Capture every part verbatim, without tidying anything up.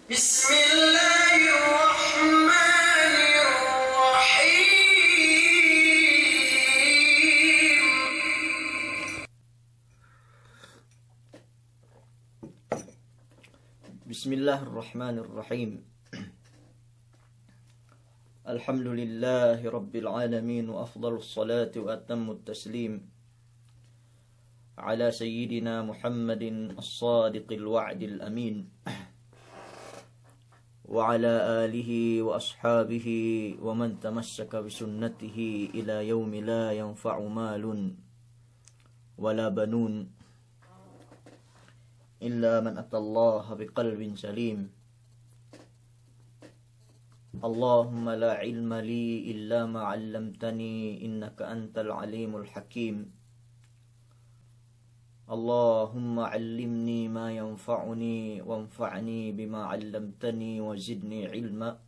بسم الله الرحمن الرحيم. بسم الله الرحمن الرحيم. الحمد لله رب العالمين، وأفضل الصلاة وأتم التسليم على سيدنا محمد الصادق الوعد الأمين، وعلى آله وأصحابه ومن تمسك بسنته إلى يوم لا ينفع مال ولا بنون إلا من أتى الله بقلب سليم. اللهم لا علم لي إلا ما علمتني إنك أنت العليم الحكيم. اللهم علمني ما ينفعني وانفعني بما علمتني وزدني علما.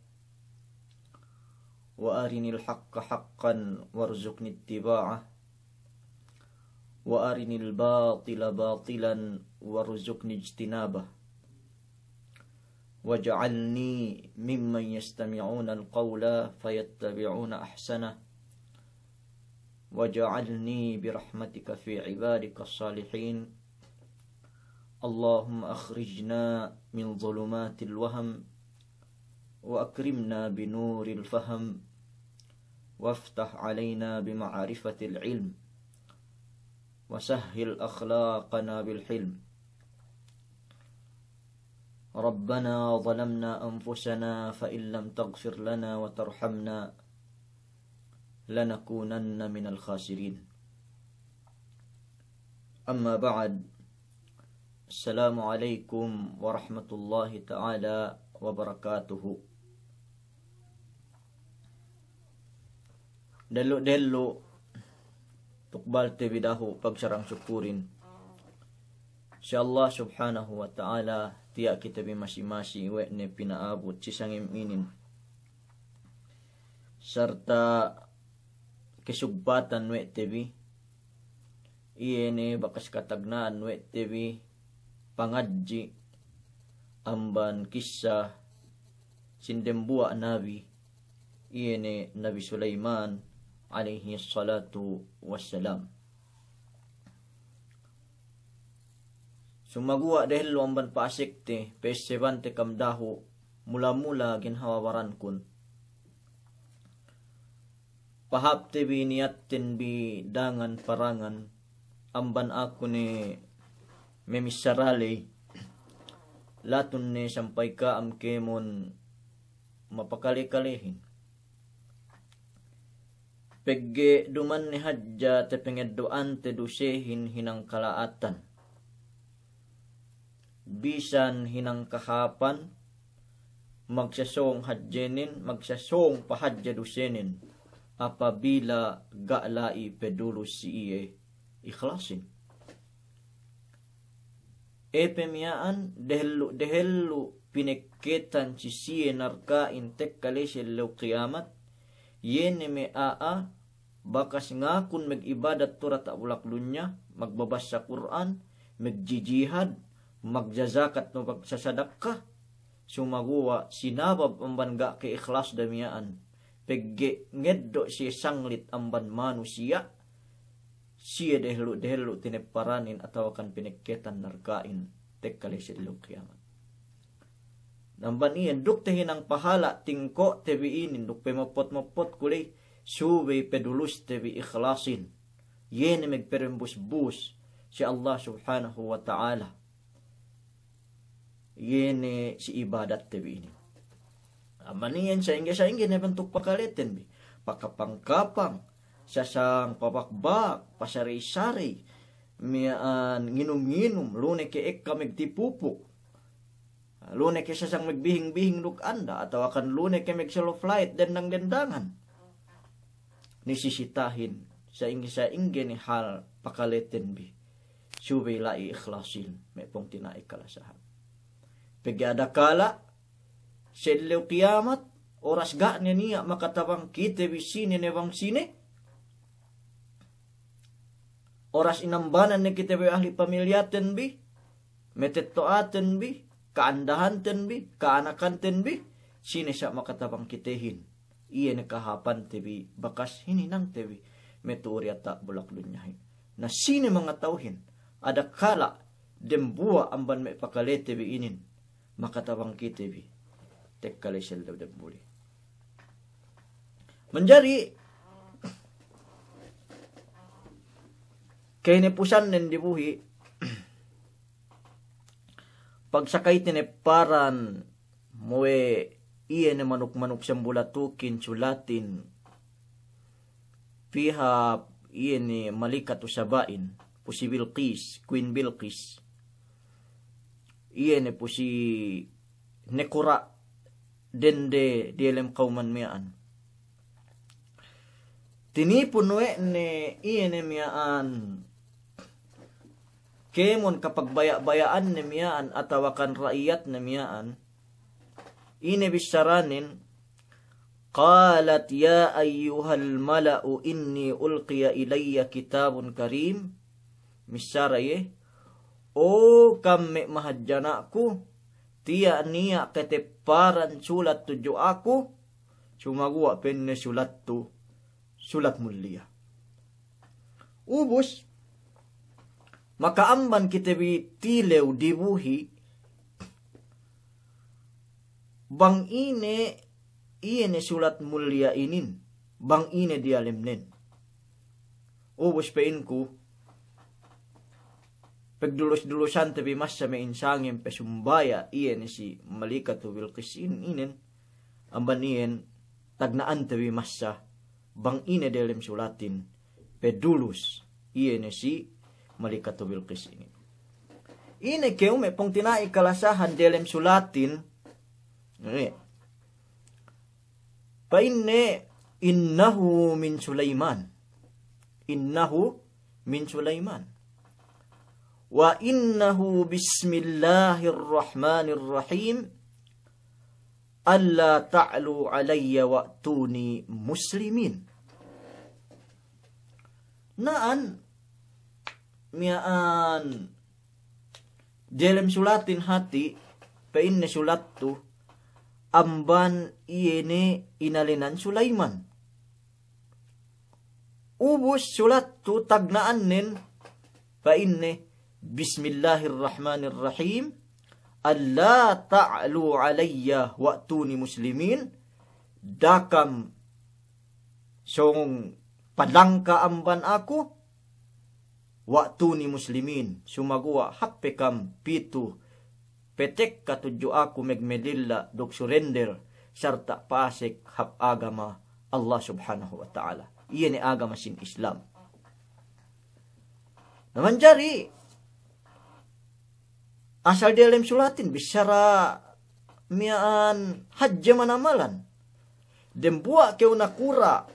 وأرني الحق حقا وارزقني اتباعه، وأرني الباطل باطلا وارزقني اجتنابه، واجعلني ممن يستمعون القول فيتبعون أحسنه، واجعلني برحمتك في عبادك الصالحين. اللهم أخرجنا من ظلمات الوهم، وأكرمنا بنور الفهم، وافتح علينا بمعرفة العلم، وسهل أخلاقنا بالحلم. ربنا ظلمنا أنفسنا فإن لم تغفر لنا وترحمنا لنكونن من الخاسرين. أما بعد، السلام عليكم ورحمة الله تعالى وبركاته. Dehellu-dehellu tukbalte bi dahu' pagsarang sukurin si Allah Subhanahu wa Ta'ala, tiya' kite bi masi-masi we' ne pina'abut si sangem inin sarta' kesugpatan we' te bi, iye ne bakas katagna'an we' te bi pangadji' amban kissa sin dembuwa' nabi, iye ne Nabi Sulaiman alayhis salatu wassalam. Sumaguwa' dehellu amban pa'asekte, pa'essebante kam dahu' mula-mula ginhawa barankun. Pahāpte bi niyatten bi dangan-parangan, amban aku ne memissara ley, latun ne sampay ka'am kēmon mapakale-kalehin. Pegge' duma'in ne hadja tapangeddo'ante dusehin hinang kala'atan. Bisan hinang kahāpan, magsasōng hadjenin, magsasōng pa hadja dusenen, apabila ga' la'i pedulus si iye ikhlasin. Epe miya'an dehellu-dehellu pinekketan si siye narka'in tekka ley si ellew kiyamat, iye ne me' a'a bakas ngakun magibadat tu diyata' bulak dunya, magbabassa Kur'an, magjijihad, magjajakat, magsasadakka, sumaguwa' sinabab amban ga' ke'iklasde miya'an, pegge' ngeddo' siye sanglit amban manusiya', siye dehellu'-dehellu' tinepparanin atawakan pinekketan narka'in tekka ley si ellew kiyamat. Amban iyan duk tahinang pahala' tingko'te bi inin duk pemoppot-moppotku ley, subey peduluste bi ikhlasin. Iye ne magperembus-bus si Allah Subhanahu wa Ta'ala. Iye ne si ibadatte bi inin. Amban iyan sa'ingge-sa'ingge ne bantuk pakaleten bi. Pakapang-kapang, sasang pabakbak, pasarey-sarey, miya'an nginum-nginum, lu ne ke ekka magtipupuk, lu ne ke sasang magbihing-bihing duk anda, atawakan lu ne ke magseloflait dendang-dendangan. Nisisitahin sa'ingge-sa'ingge ne hal pakaleten bi, subey la'i ikhlasin, me' pungtina'i kalasahan. Pegge' adakala' si ellew kiyamat, oras ga' ne niya' makatabang kite bi sine ne bang sine, oras inambanan ne kite bi ahli pamilyaten bi, matetto'aten bi, ka'andahanten bi, ka'anakanten bi, sine sa' makatabang kitehin. Iye ne kahāpante bi bakas hininangte bi me' tu'u diyata' bulak dunyahin. Na sine mangata'uhin, adakala' dembuwa' amban me' pakalete bi inin makatabang kite bi tekka la'i si ellew dembuli. Manjari, kahinapusannen dibuhi', pagsakayte ne paran muwe' iye ne manuk-manuk sambulatukin sulatin, pī hap iye ne Malikatu Saba'in, pu si Bilqis, Queen Bilqis. Iye ne pu si nakura' dende diyalem kawman miya'an. Tinipun we' ne iye ne miya'an kēmon kapagbaya'-baya'anne miya'an atawakan ra'iyatne miya'an. Ine bissaranen, قالت يا أيها الملأ إني ألقي إلي كتاب كريم. Missara iye, "O kam me' mahadjana'ku, tiya' niya' katepparan sulat tudju aku, sumaguwa' pa'inne sulattu sulat mulliya." Ubus, maka'amban kite bi tilew dibuhi', bang ine iye ne sulat mulliya inin, bang ine diyalemnen. Ubus pa'inku, pagdulus-dulusante bi masa me' insangem pasumbaya' iye ne si Malikatu Bilqis in-, inen, amban iyan tagna'ante bi masa bang ine diyalem sulatin, padulus iye ne si Malikatu Bilqis inin. Ine kew me' pungtina'i kalasahan diyalem sulatin, ne. Pa'inne, إنه من سليمان. إنه من سليمان. وإنه بسم الله الرحمن الرحيم. ألا تعلوا علي وأتوني مسلمين. Na'an miya'an diyalem sulatin hati', pa'inne sulattu amban iye ne inalenan Sulaiman. Ubus sulattu tagna'annen, pa'inne, بسم الله الرحمن الرحيم. ألا تعلوا علي وأتوني مسلمين. Da'a kam sōng palangka amban aku, وأتوني مسلمين, sumaguwa' hāp pe kam pitu patekka tudju aku magmelilla duk surrender sarta' pasek hap agama Allah Subhanahu wa Ta'ala. Iye ne agama sin Islam. Na manjari, asal diyalem sulatin, bissara miya'an hadje manamalan. Dembuwa' kew nakura',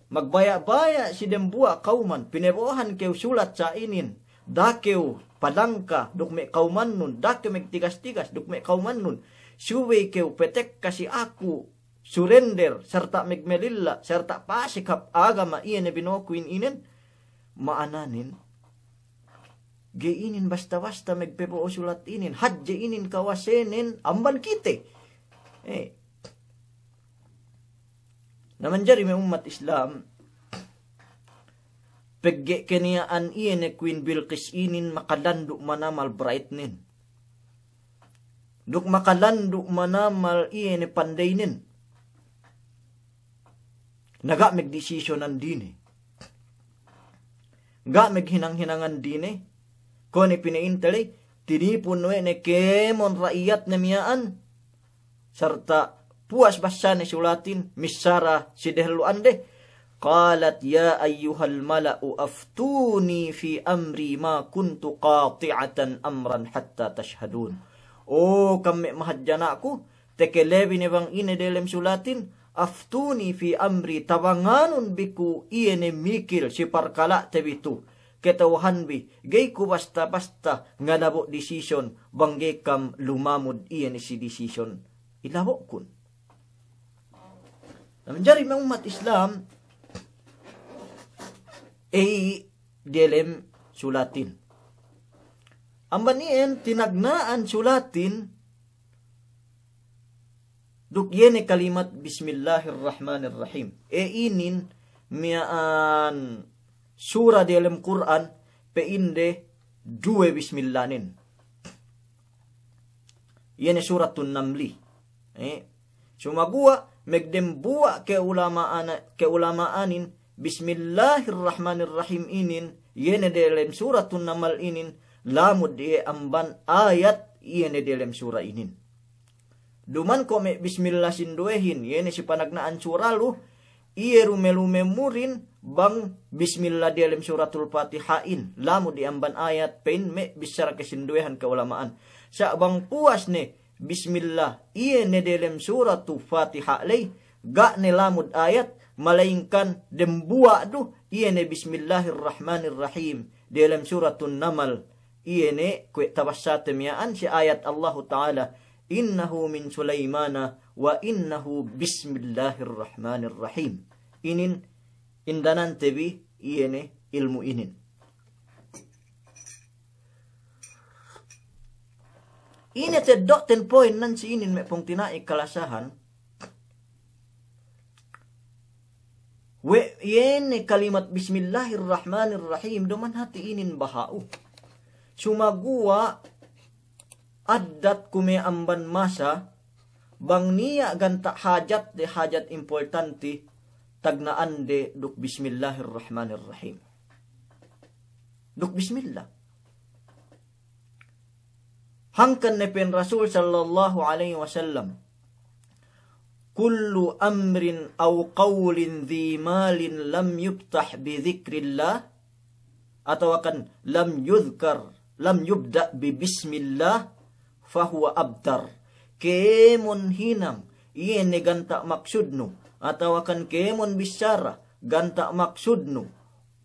magbaya'-baya' si dembuwa' kawman, pinabo'ohan kew sulat sa' inin, da'a kew palangka duk me' kawmannun, da'a kew magtigas-tigas duk me' kawmannun, subey kew patekka si aku, surrender, sarta' magmelilla, sarta' pasek hap agama iye ne bino'oku in-, inen, ma'ananen, ga'i inin basta-basta magpabo'o sulat inin, hadje inin kawasenen amban kite. Eh. Na manjari me' ummat Islam, pegge' keniya'an iye ne Queen Bilqis inin makalandu' manamal brightnen. Duk makalandu' manamal iye ne pandeynen. Na ga' magdesisyonan dine. Ga' maghinang-hinangan dine. Kuwe' ne pina'inte ley, tinipun we' ne kēmon ra'iyatne miya'an. Sarta' puwas basane sulatin, missara si dehellu'ande. قالت يا أيها الملأ أفتوني في أمري ما كنت قاطعة أمرا حتى تشهدون. O kam me' mahadjana'ku, takalebi ne bang ine delem sulatin, أفتوني في أمري, tabanganun bi ku iye ne mikil si parkala'te bi tu. Kata'uhanbi, ga'i ku basta-basta ngalabo' decision, bang ga'i kam lumamud iye ne si decision ilabo'kun. Na manjari me' ummat Islam, ey, delem sulatin. Amban iyan tinagna'an sulatin duk iye ne kalimat Bismillahir Rahmanir Rahim. E inin miya'an sura diyalem Kur'an pe'inde duwe bismillanen. Iye ne Suratun Namli. Eh, sumaguwa' magdembuwa' ka'ulama'an, ka'ulama'anin, Bismillahir Rahmanir Rahim inin, iye ne diyalem Suratun Namal inin, lamud iye amban ayat iye ne diyalem sura inin. Duman ko' me' bismillah sinduwehin, iye ne si panagna'an sura lu, iye lume-lume murin bang bismillah diyalem Suratul Fatihahin, lamud iye amban ayat, pe'in me' bissara kesinduwehan ka'ulama'an. Sa' bang puwas ne bismillah iye ne diyalem Suratul Fatiha ley, ga' ne lamud ayat, malayingkan dembuwa' du, iye ne Bismillahir Rahmanir Rahim, diyalem Suratun Namal, iye ne kuwe' tabassate miya'an si ayat Allahu Ta'ala, "Innahu min Sulaymana wa innahu bismillahir rahmanir rahim." Inin indanante bi iye ne ilmu' inin. Ine teddo'ten poin nan si inin me' pungtina'i kalasahan. We' iye ne kalimat Bismillahir Rahmanir Rahim, duman hati inin baha'u. Sumaguwa' addat kume' amban masa, bang niya' ganta' hajat de, hajat importanti, tagna'an de duk Bismillahir Rahmanir Rahim. Duk bismillah. Hangkan ne pe'in Rasul sallallahu alaihi wasallam, "Kullu amrin aw qawlin dhi malin lam yuftah bi dhikrillah," atawakan, "lam yudhkar, lam yubda' bi bismillah, fahuwa abtar." Kēmon hinang, iye ne ganta' maksudnu, atawakan kēmon bissara, ganta' maksudnu,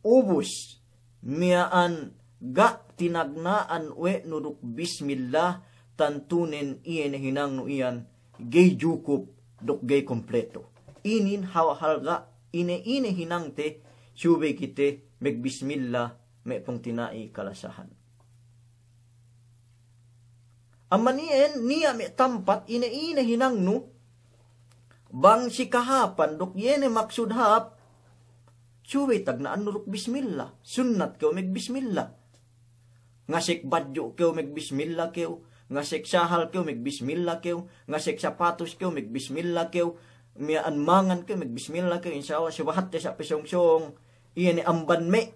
ubus miya'an ga' tinagna'an we' nu duk bismillah, tantunen iye ne hinangnu iyan ga'i jukup duk ga'i kompleto. Inin hawal halga' ine-ine hinangte, subey kite magbismillah me' pungtina'i kalasahan. Amban iyan niya' me' tampat ine-ine hinangnu, bang si kahāpan duk iye ne maksud hāp, subey tagna'annu duk bismillah. Sunnat kew magbismillah. Ngasek badju' kew magbismillah kew, ngasek sahal kew magbismillah kew, ngasek sapatus kew magbismillah kew, miya'an mangan kew magbismillah kew, insya Allah sebahatte sa' pesōng-sōng, iye ne amban me',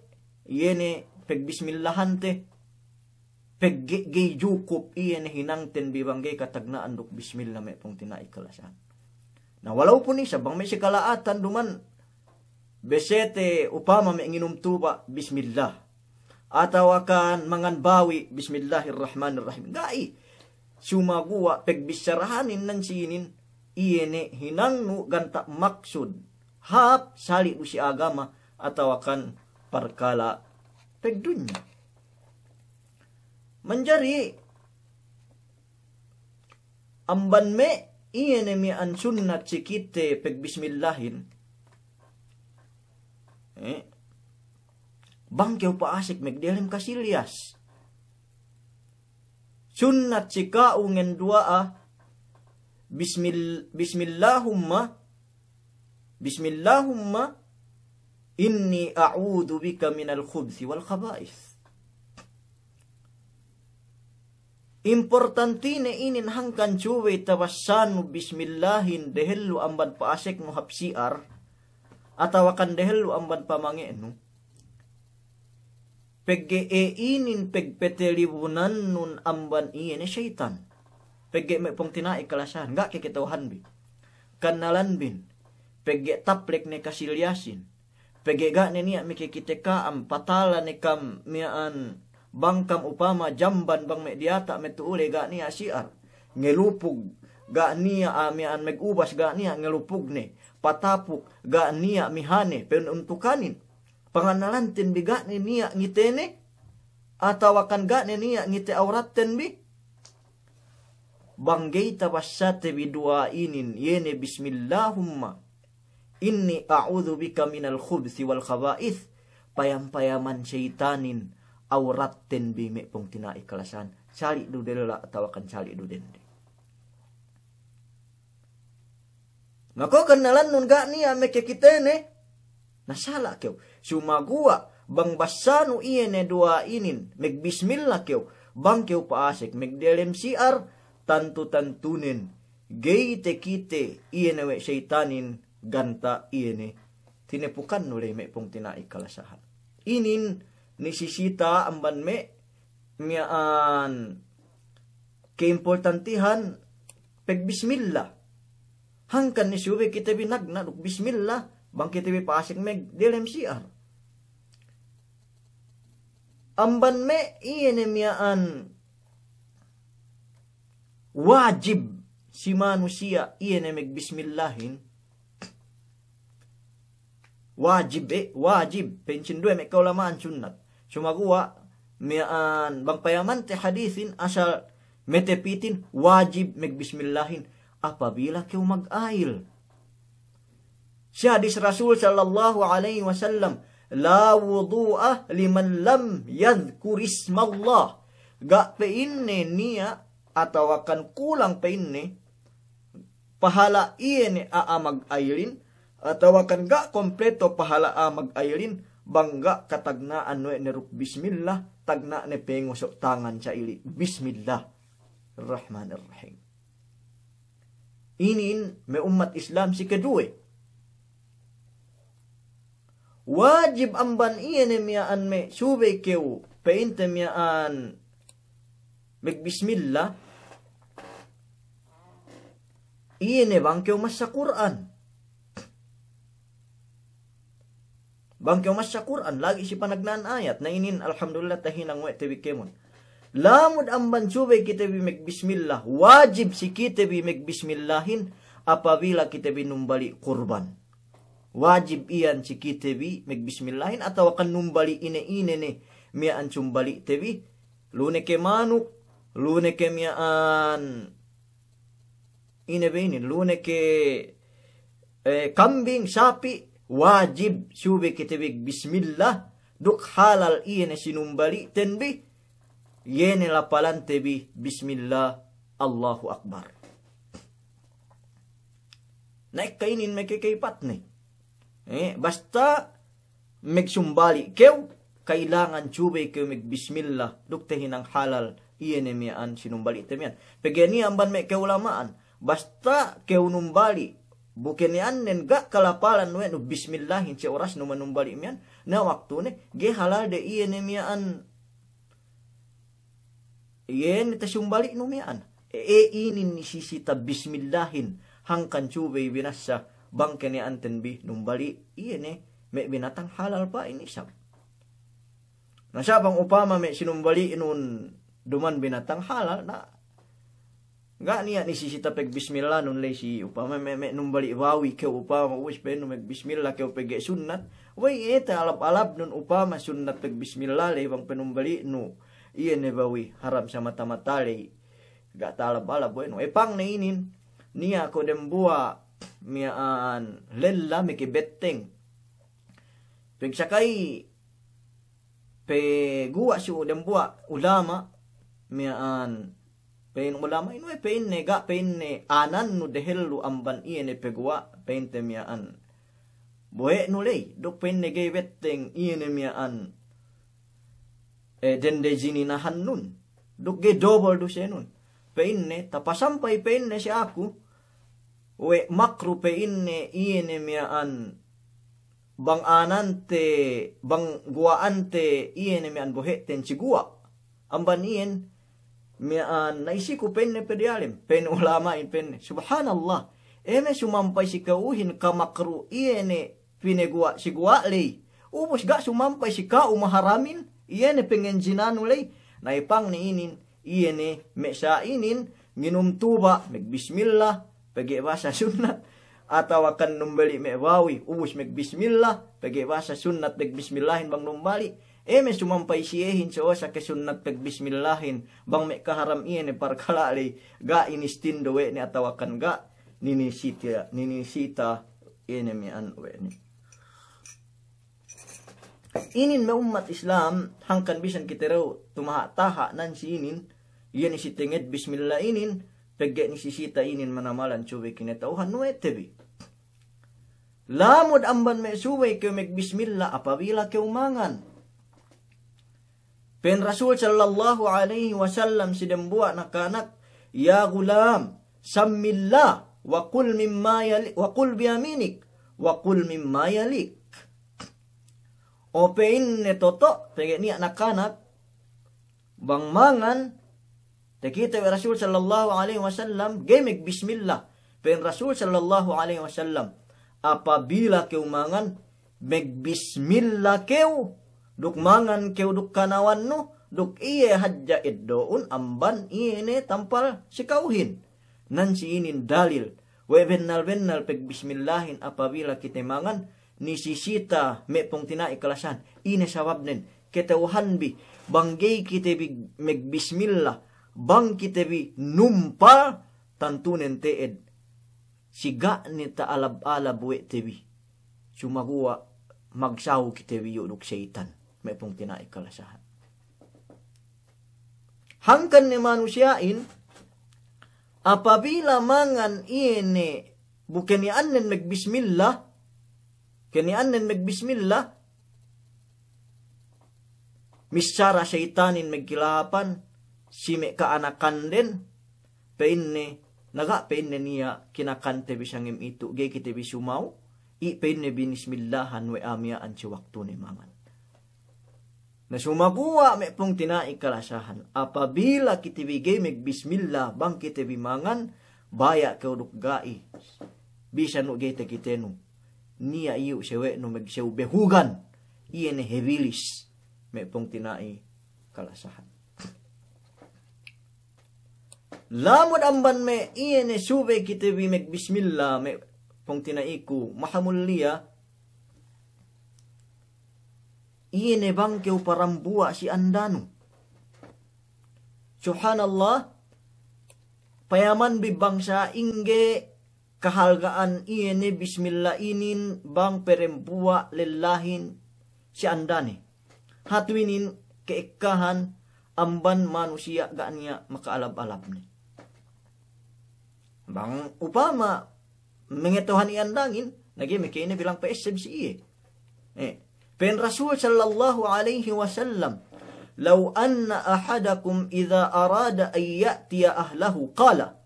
iye ne pagbismillahante. Pegge' ga'i jukup iye ne hinangten bi bang ga'i katagna'an duk bismillah me' pungtina'i kalasahan. Na, walaupun isab bang me' si kala'atan duman besete upama me' nginum tuba', bismillah. Atawakan mangan bawi', bismillahirrahmanirrahim. Ga'i. Sumaguwa' pegbissarahanin nan si inin, iye ne hinangnu ganta' maksud hāp sali' du si agama atawakan parkala' pegdunya. Manjari amban me' iye ne miya'an sunnat si kite pegbismillahin. Eh, bang kew pa'asek magdelem kasilyas. Sunnat si ka'u ngenduwa'a, bismil-, bismillahumma Bismillahumma inni a'udhu bika minal khubthi wal khaba'ith. Importantine inin hangkan subey tabassanu bismillahin dehellu amban pa'aseknu hap C R, atawakan dehellu amban pamange'nu. Pegge' e inin pegpetelibunannun amban iye ne seyitan. Pegge' me' pungtina'i kalasahan, ga' ke keta'uhanbi. Kannalanbin, pegge' taplek ne kasilyasin. Pegge' ga' ne niya' mekekite ka'am, patala ne kam miya'an bang kam upama jamban bang me' diyata' me' tu'u le ga' niya' C R. Ngelupug, ga' niya', a, miya'an megubas ga' niya' ngelupugne. Patapuk, ga' niya' mihane, penuntukanin. Pangannalanten bi ga' ne niya' ngitene, atawakan ga' ne niya' ngite awratten bi. Bang ga'i tabassate bi duwa'a inin, iye ne bismillahumma inni a'udhu bika minal khubthi wal khaba'ith, payam-payaman seyitanin awratten bi me' pungtina'i kalasahan. Sali' du della atawakan sali' du dende. Mako kannalannun ga' niya' mekekitene, na sala' kew. Sumaguwa' bang bassanu iye ne duwa'a inin, megbismilla kew, bang kew pa'asek megdelem si'ar, tantu-tantunen ga'i tekite iye ne we' seyitanin ganta' iye ne tinepukannu ley me' pungtina'i kalasahan. Inin nisisita amban me' miya'an keimportantihan pegbismilla. Hangkan ne subey kite bi nagna' duk bismilla, bang kite bi pa'asek megdelem si'ar. Amban me' iye ne miya'an wajib si manusiya' iye ne megbismillahin. Wajib, e, wajib. Pa'in sinduwe me' ka'ulama'an sunnat. Sumaguwa' miya'an bang payamante hadisin asal metepitin wajib megbismillahin apabila kew magayil. Si hadis Rasul sallallahu alaihi wasallam, "La wudu'a liman lam yadhkur ismallah." Ga' pa'inne niya' atawakan kulang pa'inne pahala' iye ne a'a magayilin, atawakan ga' kompleto pahala' a'a magayilin, bang ga' katagna'an we' ne duk bismillah, tagna' ne pengoso' tangan sa'ili'. Bismillahirrahmanirrahim. Inin me' ummat Islam si keduwe. Wajib amban iye ne miya'an me' subey kew pa'inte miya'an megbismilla, iye ne bang kew massa Kur'an. Bang kew massa Kur'an, lagi' si panagna'an ayat. Na inin, alhamdulillah, tahinang we' te bi kēmon. Lamud amban subey kite bi megbismilla, wajib si kite bi megbismillahin apabila kite bi numbali' kurban. Wajib iyan si kite bi megbismillahin atawakan numbali' ine-ine ne miya'an sumbali'te bi, lu ne ke manuk, lu ne ke miya'an ine be inin, lu ne ke, eh, kambing, sapi', wajib subey kite bi bismillah, duk halal iye ne sinumbali'ten bi, iye ne lapalante bi, bismillah, Allahu Akbar. Na ekka inin mekekeypatne. Eh, basta megsumbali' kew, kailangan subey kew megbismillah, duk tahinang halal iye ne miya'an sinumbali'te miya'an. Pegge' niya' amban me' ka'ulama'an, basta kew numbali', bu ke niya' annen ga' kalapalan we' nu bismillahin si orasnu manumbali' miya'an, na waktune, ga'i halalde iye ne miya'an iye ne tasumbali'nu miya'an. E, e, inin nisisita bismillahin, hangkan subey binassa, bang ke niya' anten bi numbali', iye ne, me' binatang halal pa'in isab. Na sa' bang upama me' sinumbali'nun duma'in binatang halal, na, ga' niya' nisisita pegbismillahnun ley si upama me', me' numbali' bawi kew upama, ubus pa'innu megbismillah kew pegge' sunnat, wey, e, ta'alab-alabnun upama sunnat pegbismillah ley bang penumbali'nu iye ne bawi haram samata-mata ley, ga' ta'alab-alab we' nu. Epang ne inin, niya' ko' dembuwa' miya'an lella meke betteng. Pegsaka'i peguwa' si dembuwa' ulama' miya'an, pa'in ulama' inu we' pa'inne ga' pa'inne anannu dehellu amban iye ne peguwa' pa'inte miya'an bohe'nu ley, duk pa'inne ga'i betteng iye ne miya'an, eh, dende jininahannun, duk ga'i dobol dusenun. Pa'inne, tapasampay pa'inne si aku, we' makru pa'inne iye ne miya'an bang anante, bang guwa'ante iye ne miya'an bohe'ten si guwa'. Amban iyan, miya'an, na isiku pa'inne pe diyalem, pa'in ulama'in pa'inne. Subhanallah, eme sumampay si ka'uhin kamakru iye ne pineguwa' si guwa' ley. Ubus ga' sumampay si ka'u maharamin, iye ne pengenjinanu ley. Na epang ne inin, iye ne me' sa' inin, nginum tuba', megbismillah, pegge' bahasa sunnat, atawakan numbali' me' bawi, ubus megbismillah, pegge' bahasa sunnat, megbismillahin bang numbali'. Eme sumampay siyehin, so sa' ke sunnat pegbismillahin, bang me' kaharam iye ne parkala' ley, ga' inistindo we' ne atawakan ga' ninisita, ninisita iye ne miya'an we' ne. Inin me' ummat Islam, hangkan bisan kite du tumaha'-taha' nan si inin, iye ne si tenged bismillah inin, pegge' ne si sita inin manamalan subey kinata'uhan we' te bi. Lamud amban me' subey kew magbismillah apabila kew mangan. Pa'in Rasul sallallahu alaihi wasallam si dembuwa' nakanak, "Ya ghulam, sammillah, wa kul mimma yali-, wa kul biyaminik, wa kul mimma yalik." O pa'inne toto', pegge' niya' nakanak, bang mangan, takite we' Rasul sallallahu alaihi wasallam, ga'i magbismillah. Pa'in Rasul sallallahu alaihi wasallam, apabila kew mangan, magbismillah kew, duk mangan kew duk kanawannu, duk iye hadja eddo'un amban iye ne tampal si ka'uhin. Nan si inin dalil we' bennal-bennal pagbismillahin apabila kite mangan, ni si sita me' pungtina'i kalasahan. Ine sababnen, kata'uhanbi, bang ga'i kite bi magbismillah, bang kite bi numpal, tantunen te'ed si ga' ne ta'alab-alab we' te bi. Sumaguwa' magsawu kite bi iyu' duk seyitan, me' pungtina'i kalasahan. Hangkan ne manusiya'in, apabila mangan iye ne bu keniya'annen magbismillah, keniya'annen magbismillah, missara seyitanin magkilahapan si me' ka'anakanden, pa'inne, na ga' pa'inne niya' kinakante bi sangem itu', ga'i kite bi sumawu, i' pa'inne binismillahan we' a'a miya'an si waktune mangan. Na sumaguwa' me' pungtina'i kalasahan, apabila kite bi ga'i magbismillah bang kite bi mangan, baya' kew duk ga'i, bisan nu ga'i takitenu, niya' iyu' sawe'nu magsew behugan, iye ne hebilis, me' pungtina'i kalasahan. Lamud amban me' iye ne subey kite bi magbismillah, me' pungtina'iku mahamulliya, iye ne bang kew parambuwa' si andanu. Subhanallah, payamanbi bang sa'ingge kahalga'an iye ne bismillah inin bang perembuwa' lellahin si andane. Hatu inin ke'ekkahan amban manusiya' ga' niya' maka'alab-alabne. Bang upama mangetohan iyan dangin, nagi meke ine bilang P S M C iye. Eh, pa'in Rasul sallallahu alaihi wasallam, "Law anna ahadakum idza arada an ya'tiya ahlahu qala,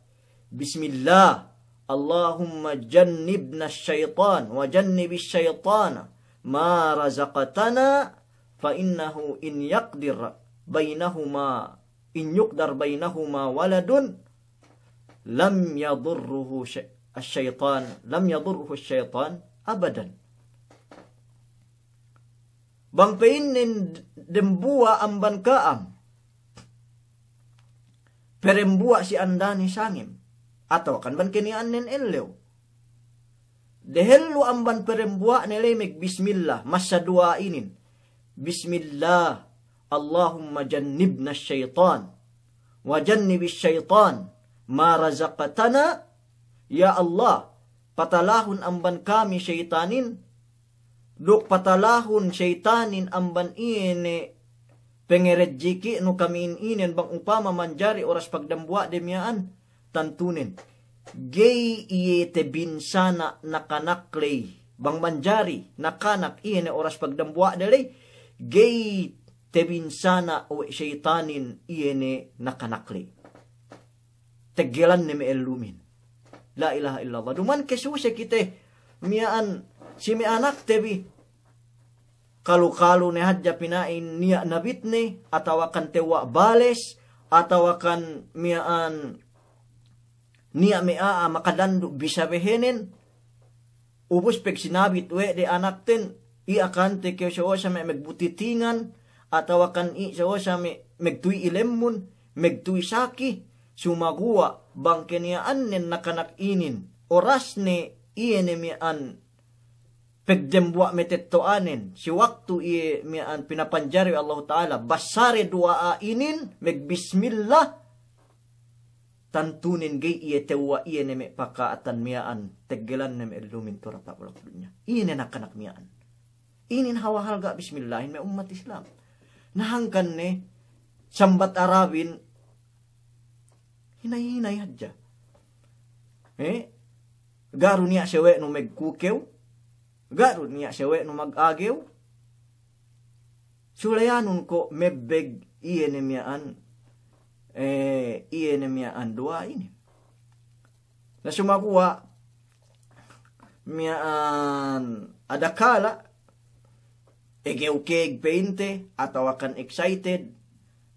Bismillah, Allahumma jannibna syaitan wa jannibis syaitana ma razaqtana, fa innahu in yaqdir bainahuma, in yuqdar bainahuma waladun, lam yadurruhu syai-, asy-syaitan, lam yadurruhu asy-syaitan abadan." Bang pa'inne dembuwa' amban ka'am perembuwa' si andane sangem, atawa kan bang keniya'annen ellew. Dehellu amban perembuwa'ne ley magbismillah, masa duwa'a inin. Bismillah, Allahumma jannibna syaitan, wa jannibis syaitan, ma razaqtana, ya Allah, patalahun amban kami seyitanin, duk patalahun seyitanin amban iye ne pengerejjiki'nu kami'in inen bang upama manjari oras pagdambuwa'de miya'an, tantunen ga'i iye tebinsana' nakanak ley, bang manjari nakanak iye ne oras pagdambuwa'de ley, ga'i tebinsana' we' seyitanin iye ne nakanak ley. Teggelanne me' ellumin. La ilaha illallah. Duma'in ke suse kite miya'an si me' anakte bi. Kalu-kalu ne hadja pina'in niya' nabitne, atawa kan tewwa' bales, atawa kan miya'an niya' me' a'a makadandu' bisabehenen, ubus pegsinabit we' de anakten, i' akante kew so'o sa me' megbutitingan, atawa kan i' so'o sa me' megtuy ilemmun, megtuy saki, sumaguwa' bang keniya'annen nakanak inin, orasne iye ne miya'an pegdembuwa' metetto'anen, si waktu iye miya'an pinapanjari we' Allahu Ta'ala, basare duwa'a inin, megbismillah, tantunen ga'i iye tewwa' iye ne me' paka'atan miya'an, teggelanne me' ellumin tu diyata' bulak dunya. Iye ne nakanak miya'an. Inin hawal halga' bismillahin me' ummat Islam. Na hangkan ne sambat Arabin, hinay-hinay hadja. Eh? Ga' du niya' sawe'nu magkukew, ga' du niya' sawe'nu magagew. Sulayanun ko' mebbeg iye ne miya'an, eh, iye ne miya'an duwa'a inin. Na sumaguwa' miya'an adakala' egew keg pa'inte atawakan excited,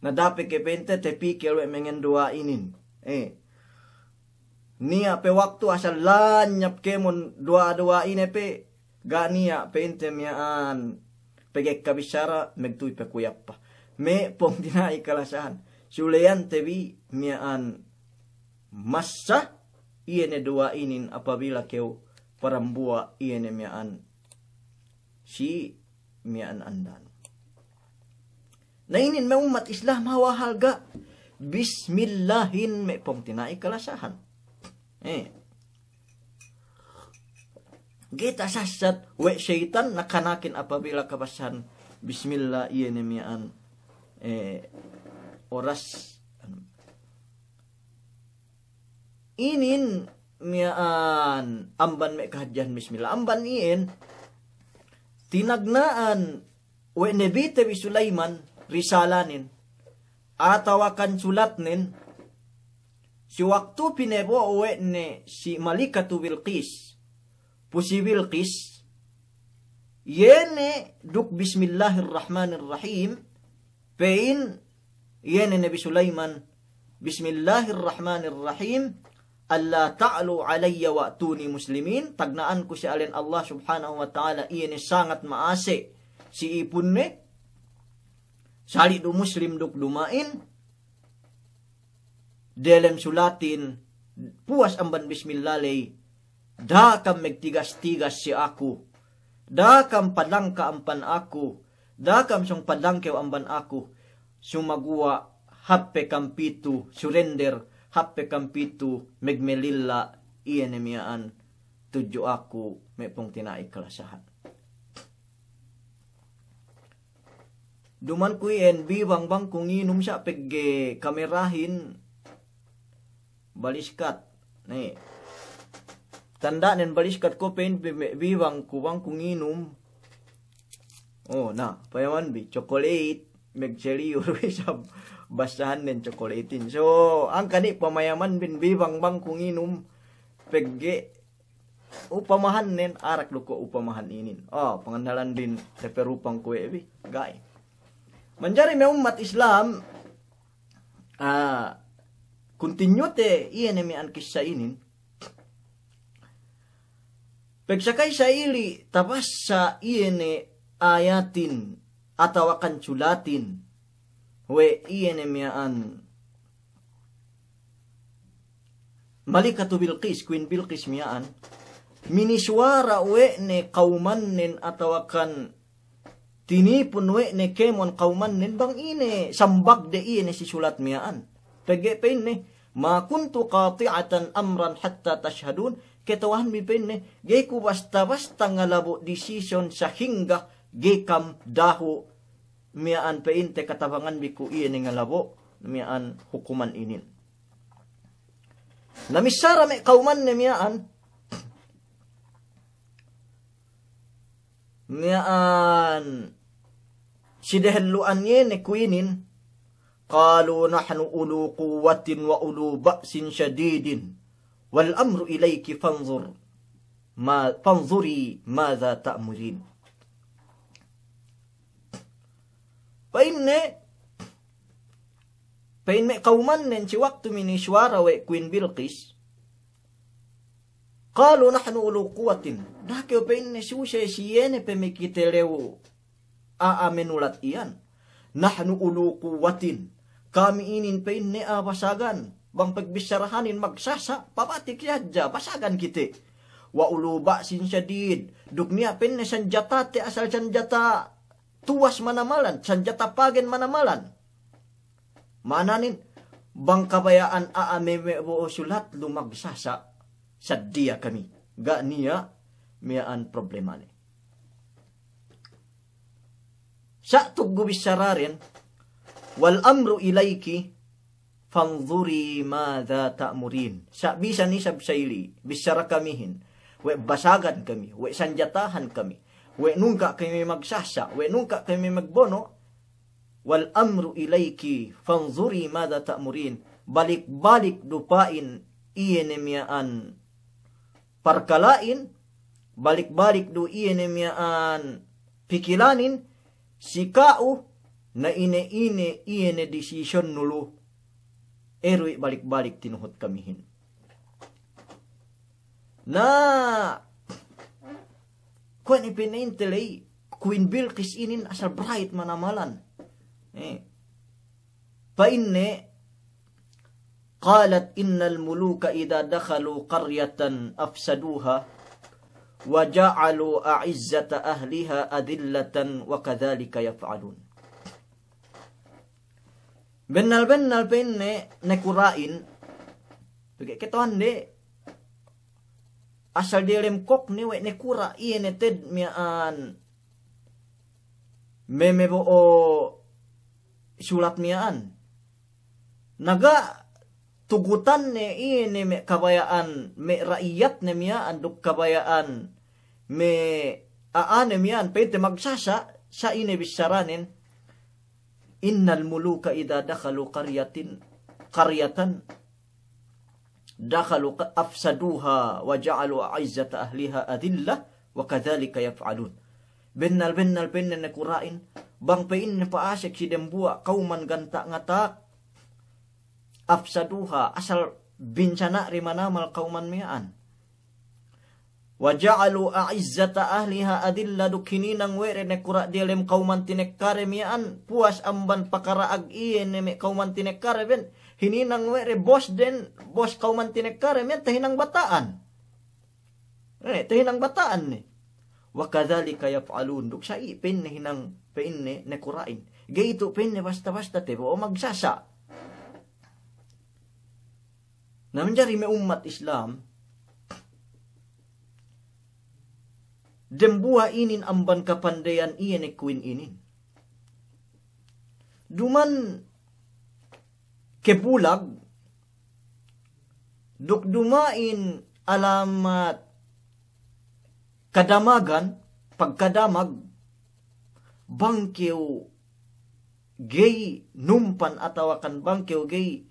na dape ke pa'inte tapikil we' mangan duwa'a inin. Eh. Niya' pe waktu asal lanyap kēmon duwa'a-duwa'a ine pe, ga' niya' pa'inte miya'an pegge' kabissara, magtuy pe kuyappa. Me' pungtina'i kalasahan, sulayante bi miya'an massa iye ne duwa'a inin apabila kew parambuwa' iye ne miya'an si miya'an andanu. Na inin me' ummat Islam hawal halga' bismillahin me' pungtina'i kalasahan. Eh. Ga'i tasassat we' seyitan nakanakin apabila kabassahan bismillah iye ne miya'an, eh, oras. Inin miya'an amban me' kahadjehan bismillah. Amban iyan, tinagna'an we' Nabite bi Sulaiman risalanen, atawakan sulatnen, si waktu pinebo' we' ne si Malikatu Bilqis, pu si Bilqis, iye ne duk Bismillahirrahmanirrahim, pa'in iye ne Nabi Sulaiman, "Bismillahirrahmanirrahim, alla ta'lu alayya wa'tuni muslimin," tagna'anku si alen Allah Subhanahu wa Ta'ala, iye ne sangat ma'ase' si ipunne, sali' du muslim duk duma'in, delem sulatin, puwas amban bismillah ley, da'a kam magtigas-tigas si aku, da'a kam padangka amban aku, da'a kam sōng padangkew amban aku, sumaguwa' hāp pe kam pitu, surrender, hāp pe kam pitu, magmelilla, iye ne miya'an tudju aku, me' pungtina'i kalasahan. Duman ku iyan bibang bang ku nginum sa' pegge' kamerahin baliskat. Ne. Tanda'nen baliskat ko' pa'in bi-, bibang ku bang ku nginum. O, na, payaman bi, chocolate, magseliyur isab basahannen chocolatein. So, hangkan i' pamayaman bin bibang bang ku nginum pegge' upamahannen, arak du ko' upamahan inin. O, pangandalan din teperupang kuwe' bi. Ga'i. Manjari me' ummat Islam, ah, kuntinyute iye ne miya'an kissa inin. Pegsakay sa ili' tabassa iye ne ayatin atawakan sulatin we' iye ne miya'an Malikatu Bilqis, Queen Bilqis miya'an, minisuwara we' ne kawmannen atawakan tinipun we' ne kēmon kawmannen bang ine sambagde iye ne si sulat miya'an. Pegge' pa'inne, "Ma kuntu qati'atan amran hatta tashhadun," kata'uhanbi pa'inne, ga'i ku basta-basta ngalabo' decision sahingga ga'i kam dahu' miya'an pa'inte katabanganbi ku iye ne ngalabo' miya'an hukuman inin. Na missara me' kawmanne miya'an, miya'an si dehellu'an iye ne kuwe' inin, "Qalu nahnu ulu quwwatin wa ulu ba'sin shadidin, wal amru ilayki fanzur, ma, fanzuri madha ta'murin." Pa'inne, pa'in me' kawmannen si waktu minisuwara we' Queen Bilqis, "Qalu nahnu ulu quwwatin." Da'a kew pa'inne suse si iye ne pe makite lew a'a manulat iyan. "Nahnu ulu quwwatin." Kami inin pa'inne a'a basagan. Bang pagbissarahanin magsasa', pabatik hadja, basagan kite. "Wa ulu ba'sin shadid." Duk niya' pa'inne sanjatate asal sanjata tuwas manamalan, sanjata pagen manamalan. Ma'ananen, bang kabaya'an a'a me', me' bo'o sulat lu magsasa', saddiya kami. Ga' niya' miya'an problemane. Sa' tuggu bissaraden, "Wal amru ilayki fanzuri madha ta'murin." Sa' bisan isab sa ili, bissara kamihin, we' basagan kami, we' sanjatahan kami, we' nungka' kami magsasa', we' nungka' kami magbono', "Wal amru ilayki fanzuri madha ta'murin." Balik-balik du pa'in iye ne miya'an parkala'in, balik-balik du iye ne miya'an pikilanin, si ka'u, na ine-ine iye ne decision nu lu, eru i' balik-balik tinuhut kamihin. Na kuwe' ne pa'in inte ley, Queen Bilqis inin asal bright manamalan. Eh. Pa'inne, "Qalat innal muluka idha dakhalu qaryatan afsaduha wa ja'alu a'izzata ahliha adhillatan wa kadhalika yaf'alun." Bennal-bennal pa'inne nakura'in, pegge' kata'uhande, asal diyalem kōkne we' nakura' iye ne te'ed miya'an me' mabo'o sulat miya'an. Na ga' tugutanne iye ne me' kabaya'an me' ra'iyatne miya'an duk kabaya'an me' a'ane miya'an, pa'inte magsasa', sa' ine bissaranen, "Innal muluka idha dakhalu qaryatin, qaryatan, dakhalu qa-, afsaduha wa ja'alu a'izzata ahliha adhillah wa kadhalika yaf'alun." Bennal-bennal pa'inne nakura'in, bang pa'inne pa'asek si dembuwa' kawman ganta' ngatak, afsaduha, asal binsana' de manamal kawman miya'an. Wa ja'alu a'izzata ahliha adhillah, duk hininang we' de nakura' diyalem kawman tinekkade miya'an, puwas amban pakara'ag iye ne me' kawman tinekkade ben, hininang we' de bosden, bos kawman tinekkade miya'an tahinang bata'an. Eh, tahinang bata'an ne. Wa kadhalika yaf'alun, duk sa' i' pa'inne hinang pa'inne nakura'in. Ga'i tu' pa'inne basta-basta tabo'o magsasa'. Na manjari me' ummat Islam, dembuwa' inin amban kapandeyan iye ne Queen inin. Duma'in kebulag, duk duma'in alamat kadamagan, pagkadamag, bang kew ga'i numpan atawakan bang kew ga'i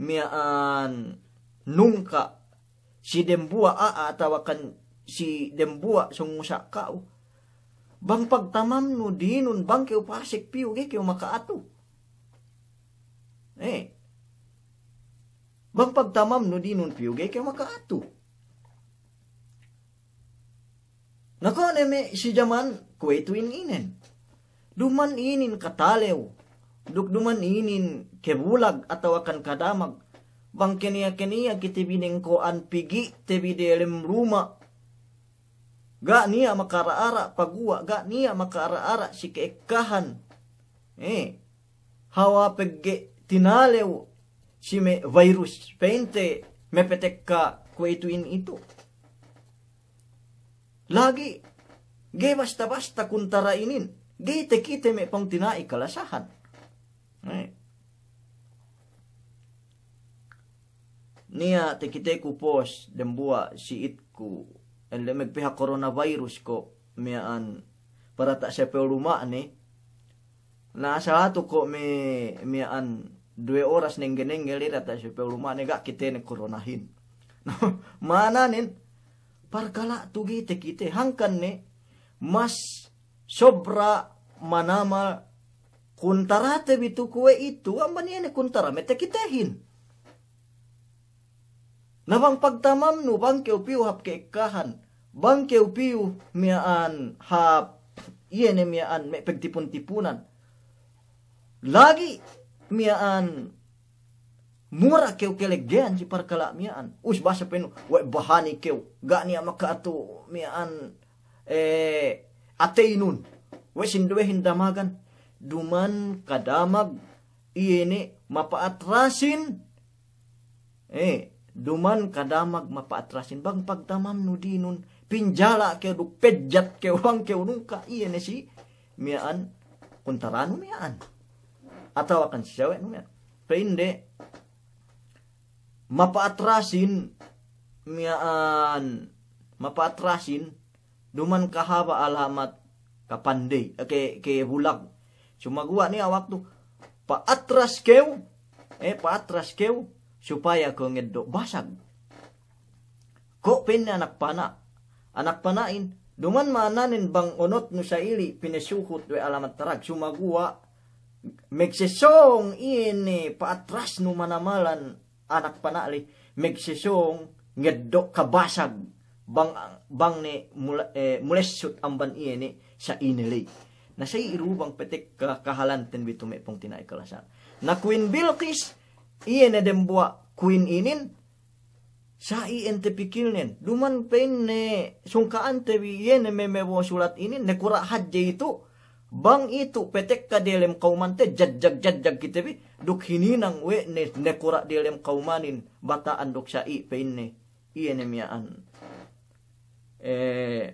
miya'an nungka' si dembuwa' a'a atawakan si dembuwa' sōng usa' ka'u. Bang pagtamamnu dinun bang kew pasek piyu ga'i kew maka'atu. Eh. Bang pagtamamnu dinun piyu ga'i kew maka'atu. Na ko' ne me' si jaman kuwe'itu in inen. Duma'in inin katalew, duk duma'in inin kebulag atawakan kadamag. Bang keniya-keniya kite bi nengko'an pigi' te bi diyalem luma'. Ga' niya' maka'ara'-ara' paguwa', ga' niya' maka'ara'-ara' si ke'ekkahan. Eh, hawal pegge' tinalew si me' virus, pa'inte mepetekka kuwe'itu in itu. Lagi', ga'i basta-basta kuntara inin, ga'i takite me' pungtina'i kalasahan. Eh. Niya' takiteku post dembuwa' si itku, ellew magpiha coronavirus ko' miya'an parata' sapew luma'ne. Na asal atu ko' me' miya'an duwe oras nengge-nengge ley diyata' sapew luma'ne ga' kitene coronahin. Ma'ananen, parkala' tu ga'i takite, hangkan ne mas sobra manamal kuntarate bi tu kuwe'itu, amban iye ne kuntara me' takitehin. Na bang pagtamamnu, bang kew piyu hap ke'ekkahan, bang kew piyu miya'an hap iye ne miya'an me' pagtipun-tipunan. Lagi' miya'an mura kew keleggeyan si parkala' miya'an. Us basa penu, we' bahani kew, ga' niya' maka'atu miya'an, eh, ateinun. We' sinduwehin damagan, duma'in kadamag iye ne mapa'atrasin. Eh, duma'in kadamag mapa'atrasin. Bang pagtamamnu dinun, pinjala' kew duk pejjat kew bang kew nungka' iye ne si miya'an kuntaranu miya'an. Atawakan si sawe'nu miya'an. Pa'inde, mapa'atrasin miya'an, mapa'atrasin, duman kahaba' alamat kapandey, eh, ke, ke bulag. Sumaguwa' niya' waktu, pa'atras kew, eh, pa'atras kew, supaya kew ngeddo' basag. Ko' pa'inne anak pana'. Anak pana'in, duman ma'ananen bang onotnu sa'ili' pinesuhut we' alamat tarag. Sumaguwa', megsesōng iye ne pa'atrasnu manamalan anak pana' ley, megsesōng ngeddo' kabasag bang, bang ne mula-, eh, mulessut amban iye ne sa'ine ley. Na sa'i du bang petek ka-, kahalanten bi tu me' pungtina'i kalasahan. Na Queen Bilqis, iye ne dembuwa' queen inin, sa'i ente pikilnen, duman pa'inne sungka'ante bi iye ne me-, memewo' sulat inin, nakura' hadje itu, bang itu petekka delem kawmante, jajjag-jajjag kite bi, duk hininang we' ne nakura' delem kawmanin, bata'an duk sa'i pa'inne, iye ne miya'an. Eh,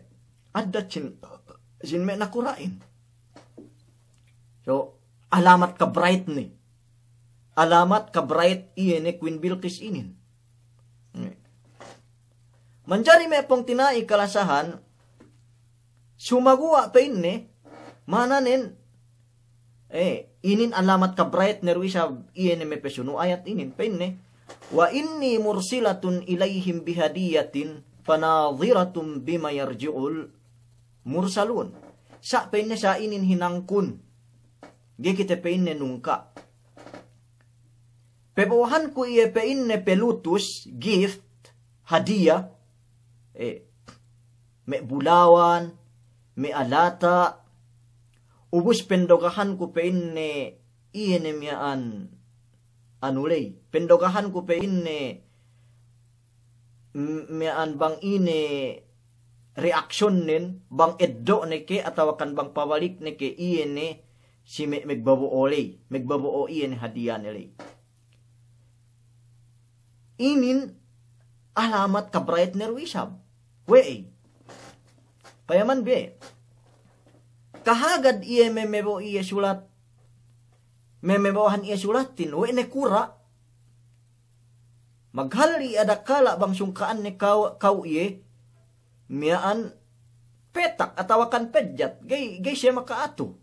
addat sin, sin me' nakura'in. So, alamat ka-bright ne. Alamat ka-bright iye ne Queen Bilqis inin. Manjari me' pungtina'i kalasahan, sumaguwa' pa'inne, ma'ananen, eh, inin alamat ka-bright ne du isab iye ne me' pesunu' ayat inin, pa'inne, "Wa inni mursilatun ilayhim bihadiyatin fanadhiratun bima yarji'ul mursalun." Sa' pa'inne sa' inin hinangkun. Ga'i kite pa'inne nungka'. Pebo'ohanku iye pa'inne pelutus, gift, hadiya, eh, me' bulawan, me' alata', ubus pendogahanku pa'inne iye ne miya'an anu ley. Pendogahanku pa'inne m-, miya'an bang ine reaksyonnen, bang eddo' ne ke, atawakan bang pabalik ne ke, iye ne si me-, megbabo'o ley, megbabo'o iye ne hadiyane ley. Inin alamat ka-bright ne du isab. We'ey? Payaman bi. Kahagad iye memebo' iye sulat, memebo'ohan iye sulatin, we' nakura'. Maghalli' adakala' bang sungka'anne kaw-, kaw iye, miya'an petak atawakan pejjat, ga'i, ga'i siye maka'atu.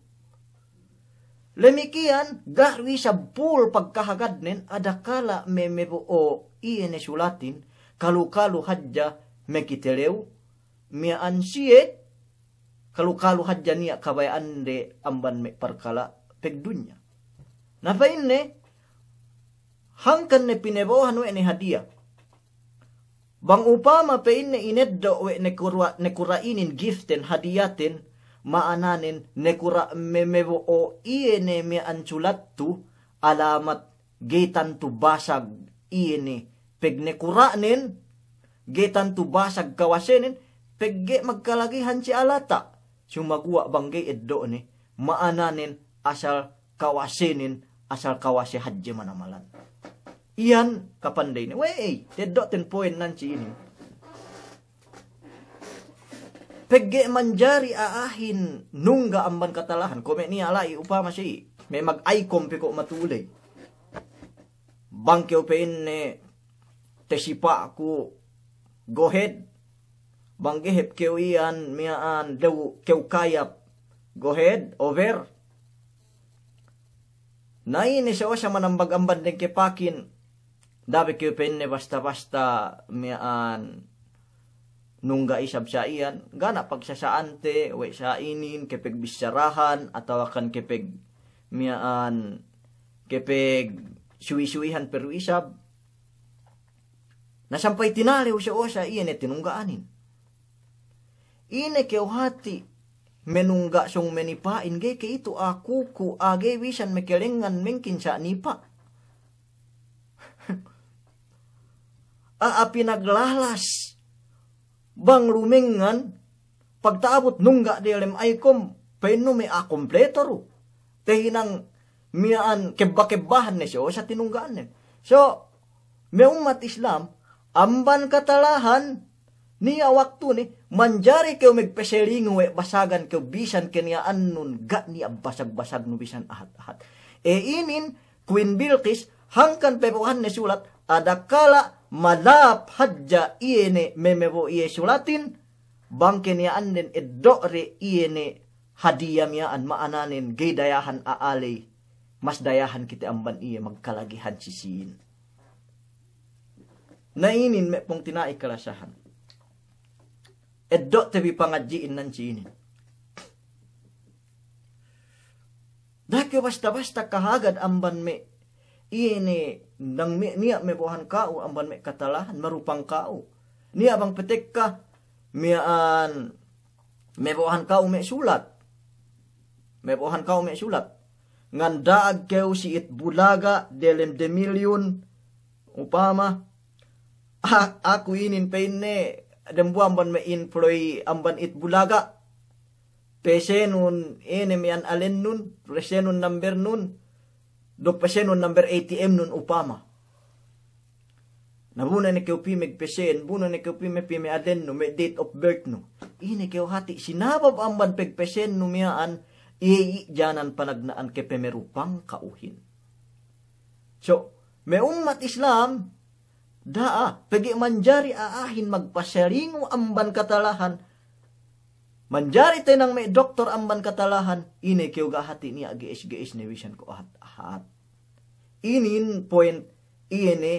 Lemikiyan, ga' du isab pul pagkahagadnen, adakala' memebo'o iye ne sulatin, kalu-kalu hadja mekitelew, miya'an siye, kalu-kalu hadja niya' kabaya'ande amban me' parkala' pegdunya. Na pa'inne, hangkan ne pinebo'ohan we' ne hadiya. Bang upama pa'inne ineddo' we' nakura', nakura' inin giften, hadiyaten, ma'ananen nakura' memebo'o iye ne miya'an sulattu alamat ga'i tantu basag iye ne pegnakura'nen, ga'i tantu basag kawasenen, pegge' magkalagihan si alata'. Sumaguwa' bang ga'i eddo'ne, ma'ananen asal kawasenen, asal kawase hadje manamalan. Iyan kapandeyne. We'ey, teddo'ten poen nan si inin. Pegge' manjari a'ahin nungga' amban katalahan, kuwe' me' niya' la'i upama si, me' mag-icom pe ko' matu'u ley. Bang kew pa'inne tesipa'ku, go ahead. Bang gehep kew iyan miya'an dew kew kayap, go ahead, over. Na ine sa' osa manambag amban dengkepakin, da'a be kew pa'inne basta-basta miya'an nungga' isab sa' iyan, ga' na pagsasa'ante we' sa' inin kepegbissarahan atawakan kepeg miya'an kepegsuwi-suwihan pe du isab. Na sampay tinalew sa' osa iye ne tinungga'anin. Ine kew hati' menungga' sōng menipa'in, ga'i ke itu akuku, a ga'i bisan mekelengngan mengkin sa' nipa'. A'a pinaglalas bang lumengngan, pagta'abut nungga' diyalem icom, pa'innu me' a'a kompleto du. Tehinang miya'an kebba-kebbahan ne so, sa' tinungga'annen. So, me' ummat Islam, amban katalahan, Niya' waktune, manjari kew magpaselingu we' basagan kew bisan keniya'annun, ga' niya' basag-basagnu bisan ahat-ahat. E inin, Queen Bilqis, hangkan pebo'ohanne sulat, adakala malap hadja iye ne memebo' iye sulatin, bang keniya'annen eddo'de iye ne hadiya miya'an, ma'ananen ga'i dayahan a'a ley, mas dayahan kite amban iye magkalagihan si sīn. Na inin me' pungtina'i kalasahan. Eddo'te bi pangadji'in nan si inin. Da'a kew basta-basta kahagad amban me' iye ne, dang me' niya' mebo'ohan ka'u amban me' katalahan, marupang ka'u. Niya' bang patekka miya'an mebo'ohan ka'u me' sulat. Mebo'ohan ka'u me' sulat. Nganda'ag kew si Itbulaga delem de milyun, upama. A-, aku inin pa'inne, dembuwa' amban me' employee amban Itbulaga. Pesenun ine miya'an alennun, pesenun nambernun, duk pesenun namber A T M nun upama. Na bu ne kew pī magpesen, bu ne kew pī me', pī me' adennu, me' date of birth nu. Ine kew hati', sinabab amban pagpesennu miya'an, iye i' janan panagna'an ke pamarupang ka'uhin. So, me' ummat Islam, da'a, pegge' manjari a'ahin magpaselingu amban katalahan, manjari tenang me' doktor amban katalahan, ine kew ga' hati' niya' ge'es-ge'es ne bisan ko' ahat-ahat. Inin point iye ne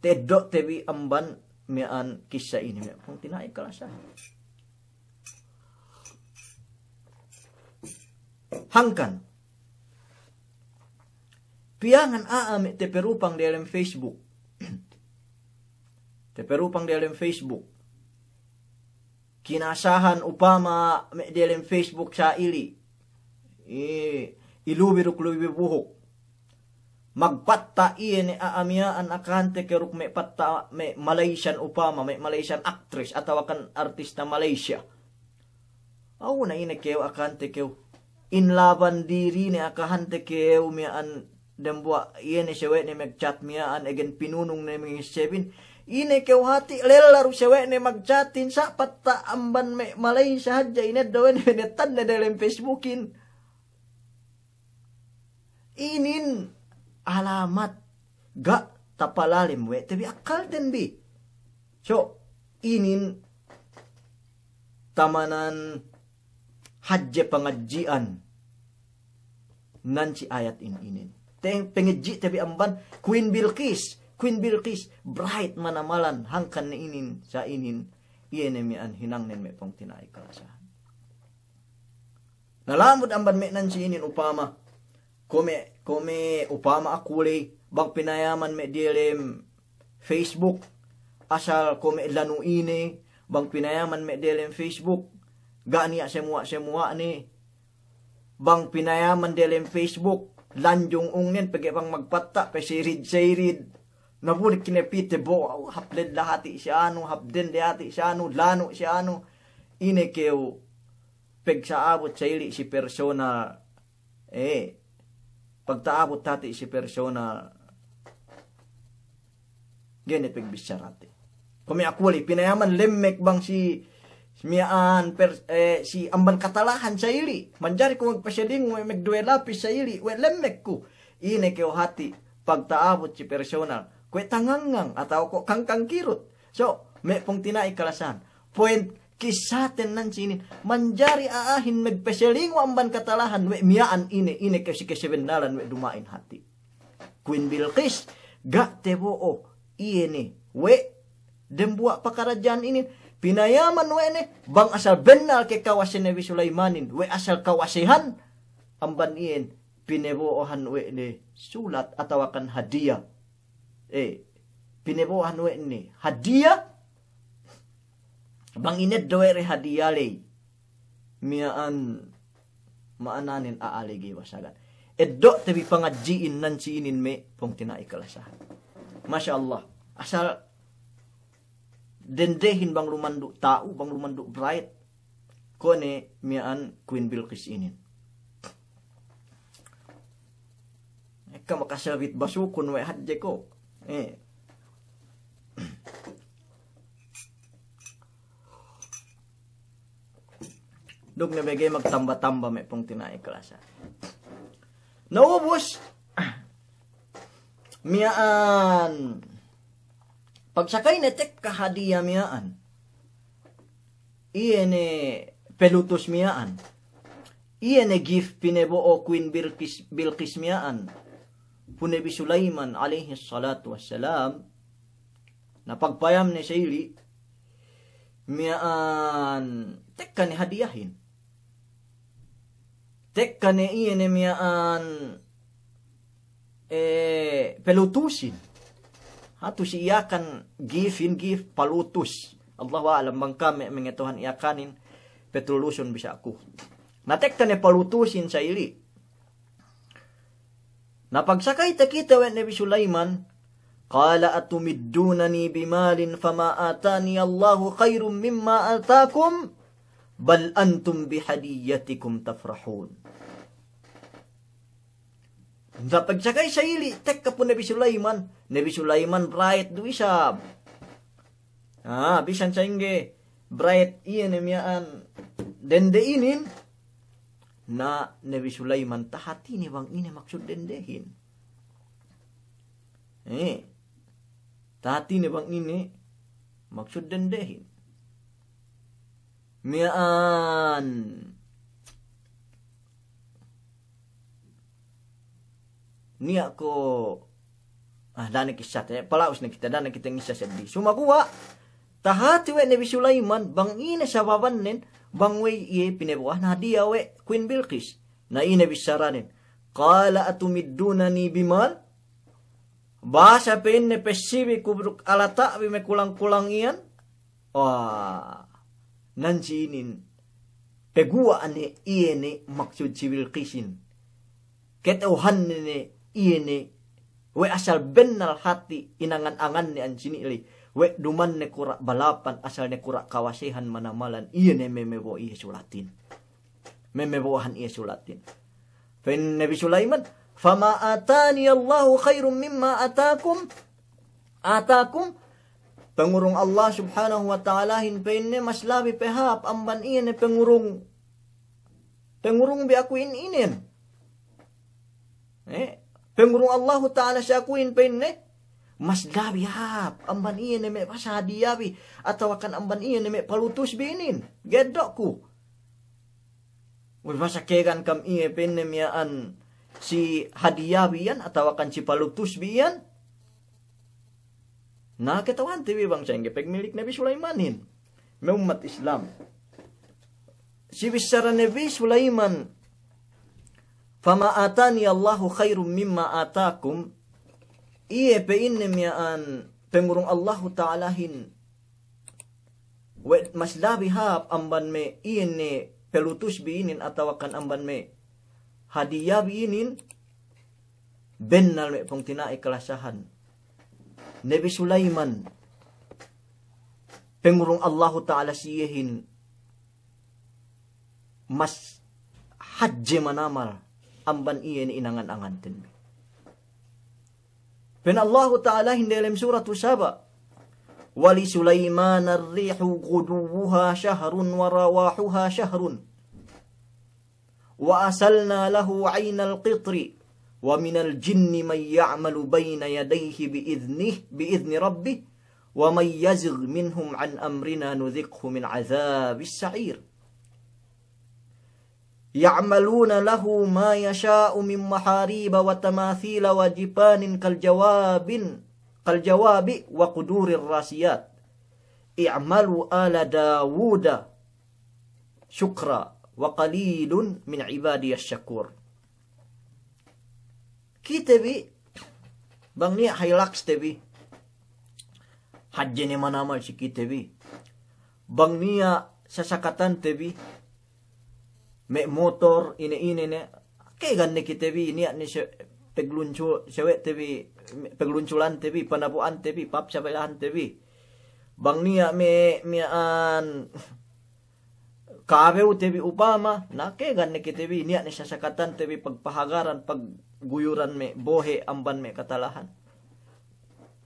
ta'eddo'te bi amban miya'an kissa inin me' pungtina'i kalasahan. Hangkan. Piyangan a'a me' taparupang diyalem Facebook. Taparupang diyalem Facebook. Kinasahan upama me' diyalem Facebook sa'ili. I, ilubi duk lubi buhuk. Magpatta' iye ne a'a miya'an akahante kew duk me' patta' me' Malaysian upama, me' Malaysian actress atawakan artista Malaysia. Aw, na ine kew akahante kew. Inlaban diri ne akahante kew miya'an dembuwa' iye ne sawe'ne magchat miya'an egen pinunung ne me' sebin. Ine kew hati' lella du sawe'ne magchatin sa' patta' amban me' Malaysia hadja ineddo' we' ne, inettan ne delem Facebookin. Inin alamat ga' tapalalem we' te bi akkalten bi. So, inin tamanan hadje pangadji'an nan si ayat in inin. Te pangadji'te bi amban Queen Bilqis, Queen Bilqis, bright manamalan hangkan ne inin, sa' inin, iye ne miya'an hinangnen me' pungtina'i kalasahan. Na lamud amban me' nan si inin upama. Kuwe', kuwe' upama aku ley, bang pinayaman me' diyalem Facebook, asal kuwe' lanu ine, bang pinayaman me' diyalem Facebook, ga' niya' semuwa'-semuwa' ne, bang pinayaman diyalem Facebook, lanjung ungnen pegge' bang magpatta', pe seirid-seirid. Na bu ne kinepite bo, hap lella hati' si anu, hap dende hati' si anu, lanu' si anu. Ine kew, pagta'abut sa'ili' si personal, eh, pagta'abut hati' si personal, ga'i ne pagbissarate. Kuwe' aku ley, pinayaman lemmek bang si, si miya'an per-, eh, si amban katalahan sa'ili'. Manjari ku magpaseling we' magduwe lapis sa'ili', we' lemmek ku. Ine kew hati', pagta'abut si personal. Kuwe' tangangang, atawa kuwe' kangkang kirut. So, me' pungtina'i kalasahan. Point kissaten nan si inin. Manjari a'ahin magpaseling we' amban katalahan, we' miya'an ine, ine kew si kasabennalan we' duma'in hati'. Queen Bilqis, ga' tabo'o iye ne we' dembuwa' pakaradja'an inin, pinayaman we' ne, bang asal bennal ke kawase Nabi Sulaimanin, we' asal kawasehan, amban iyan, pinabo'ohan we' ne sulat atawakan hadiya. Eh, pinabo'ohan we' ne hadiya, bang ineddo' we' de hadiya ley. Miya'an ma'ananen a'a ley ga'i basagan. Eddo'te bi pangadji'in nan si inin me' pungtina'i kalasahan. Masya Allah. Asal dendehin bang lumandu' ta'u, bang lumandu' bright. Kuwe' ne miya'an Queen Bilqis inin. Ekka makasabit basukun we' hadje ko'. Eh. Duk ne bege magtamba-tamba me' pungtina'i kalasa. Na ubus, miya'an, pagsakay ne tekka hadiya miya'an. Iye ne pelutus miya'an. Iye ne gift pinebo'o Queen Bilqis, Bilqis miya'an pu Nabi Sulaiman alayhis salatu wassalam. Na pagpayam ne sa ili', miya'an tekka ne hadiyahin. Tekka ne iye ne miya'an, eh, pelutusin. Hatu si Yakan gift in, gift palutus. Allahu a'lam bang kami mengetahuan Yakanin petulusun bisa aku. Na tekka ne palutusin sa ili'. Na pagsakay takite we' Nabi Sulaiman, قال أتمدونني بمال فما آتاني الله خير مما آتاكم بل أنتم بهديتكم تفرحون. Na pagsakay sa ili' tekka pu Nabi Sulaiman, Nabi Sulaiman bright du isab. Ah, bisan sa'ingge bright iye ne miya'an dende inin, na Nabi Sulaiman tahatine bang ine maksud dendehin. Eh, tahatine bang ine maksud dendehin. Miya'an niya' ko, ah, da'a ne kissate, pala'us ne kite, da'a ne kite ngissa seddi. Sumaguwa', tahati we' Nabi Sulaiman, bang ine sababannen, bang we' iye pinebo'ohan hadiya we' Queen Bilqis. Na ine bissaranen, قال أتمدونني بمال. Basa pa'inne pessibi ku duk alata'bi me' kulang-kulang iyan. Wah, nan si inin, peguwa' ne iye ne maksud si Bilqisin. Kata'uhanne ne iye ne, we' asal bennal hati inangan-anganne an sini li, we' duma'in ne kura' balapan, asal ne kura' kawasehan manamalan, iye ne memebo'o iye sulatin. Memebo'ohan iye sulatin. Pa'in Nabi Sulaiman, فما آتاني الله خير مما آتاكم، آتاكم. Pangurung Allah Subhanahu wa Ta'alahin pa'inne mas labi pe hāp amban iye ne pangurung, pangurungbi akuhin inin. Eh, pangurung Allahu Ta'ala si akuhin pa'inne mas labi hāp amban iye ne me' basa hadiyabi atawakan amban iye ne me' palutusbi inin. Geddo'ku. We' basa kēgan kam iye pa'inne miya'an si hadiyabi iyan atawakan si palutusbi iyan. Na, kata'uhante bi bang sa'ingge pagmilik Nabi Sulaimanin. Me' ummat Islam, si bissara Nabi Sulaiman, فما آتاني الله خير مما آتاكم, iye pa'inne miya'an pangurung Allahu Ta'alahin we' mas labi hāp amban me' iye ne palutusbi inin atawakan amban me' hadiyabi inin, bennal me' pungtina'i kalasahan, Nabi Sulaiman, pangurung Allahu Ta'ala si iyehin mas hadje manamal amban iye ne inangan-anganten. Pa'in Allahu Ta'alahin diyalem Suratu Saba, ولسليمان الريح غدوها شهر ورواحها شهر وأسلنا له عين القطر ومن الجن من يعمل بين يديه بإذنه، بإذن ربه ومن يزغ منهم عن أمرنا نذقه من عذاب السعير. يعملون له ما يشاء من محاريب وتماثيل وجفان كالجواب، كالجواب وقدور الراسيات. اعملوا آل داود شكرا وقليل من عبادي الشكور. Kite bi, bang niya' Hilux te bi, hadje ne manamal si kite bi. Bang niya' sasakatan te bi, me' motor, ine-ine ne, kēgan ne kite bi, niya' ne se-, pagluncu-, sawe' te bi, paglunculan te bi, panabu'an te bi, papsabelan te bi. Bang niya' me', miya'an, kabew te bi upama, na kēgan ne kite bi, niya' ne sasakatan te bi pagpahagaran, pagguyuran me' bohe' amban me' katalahan.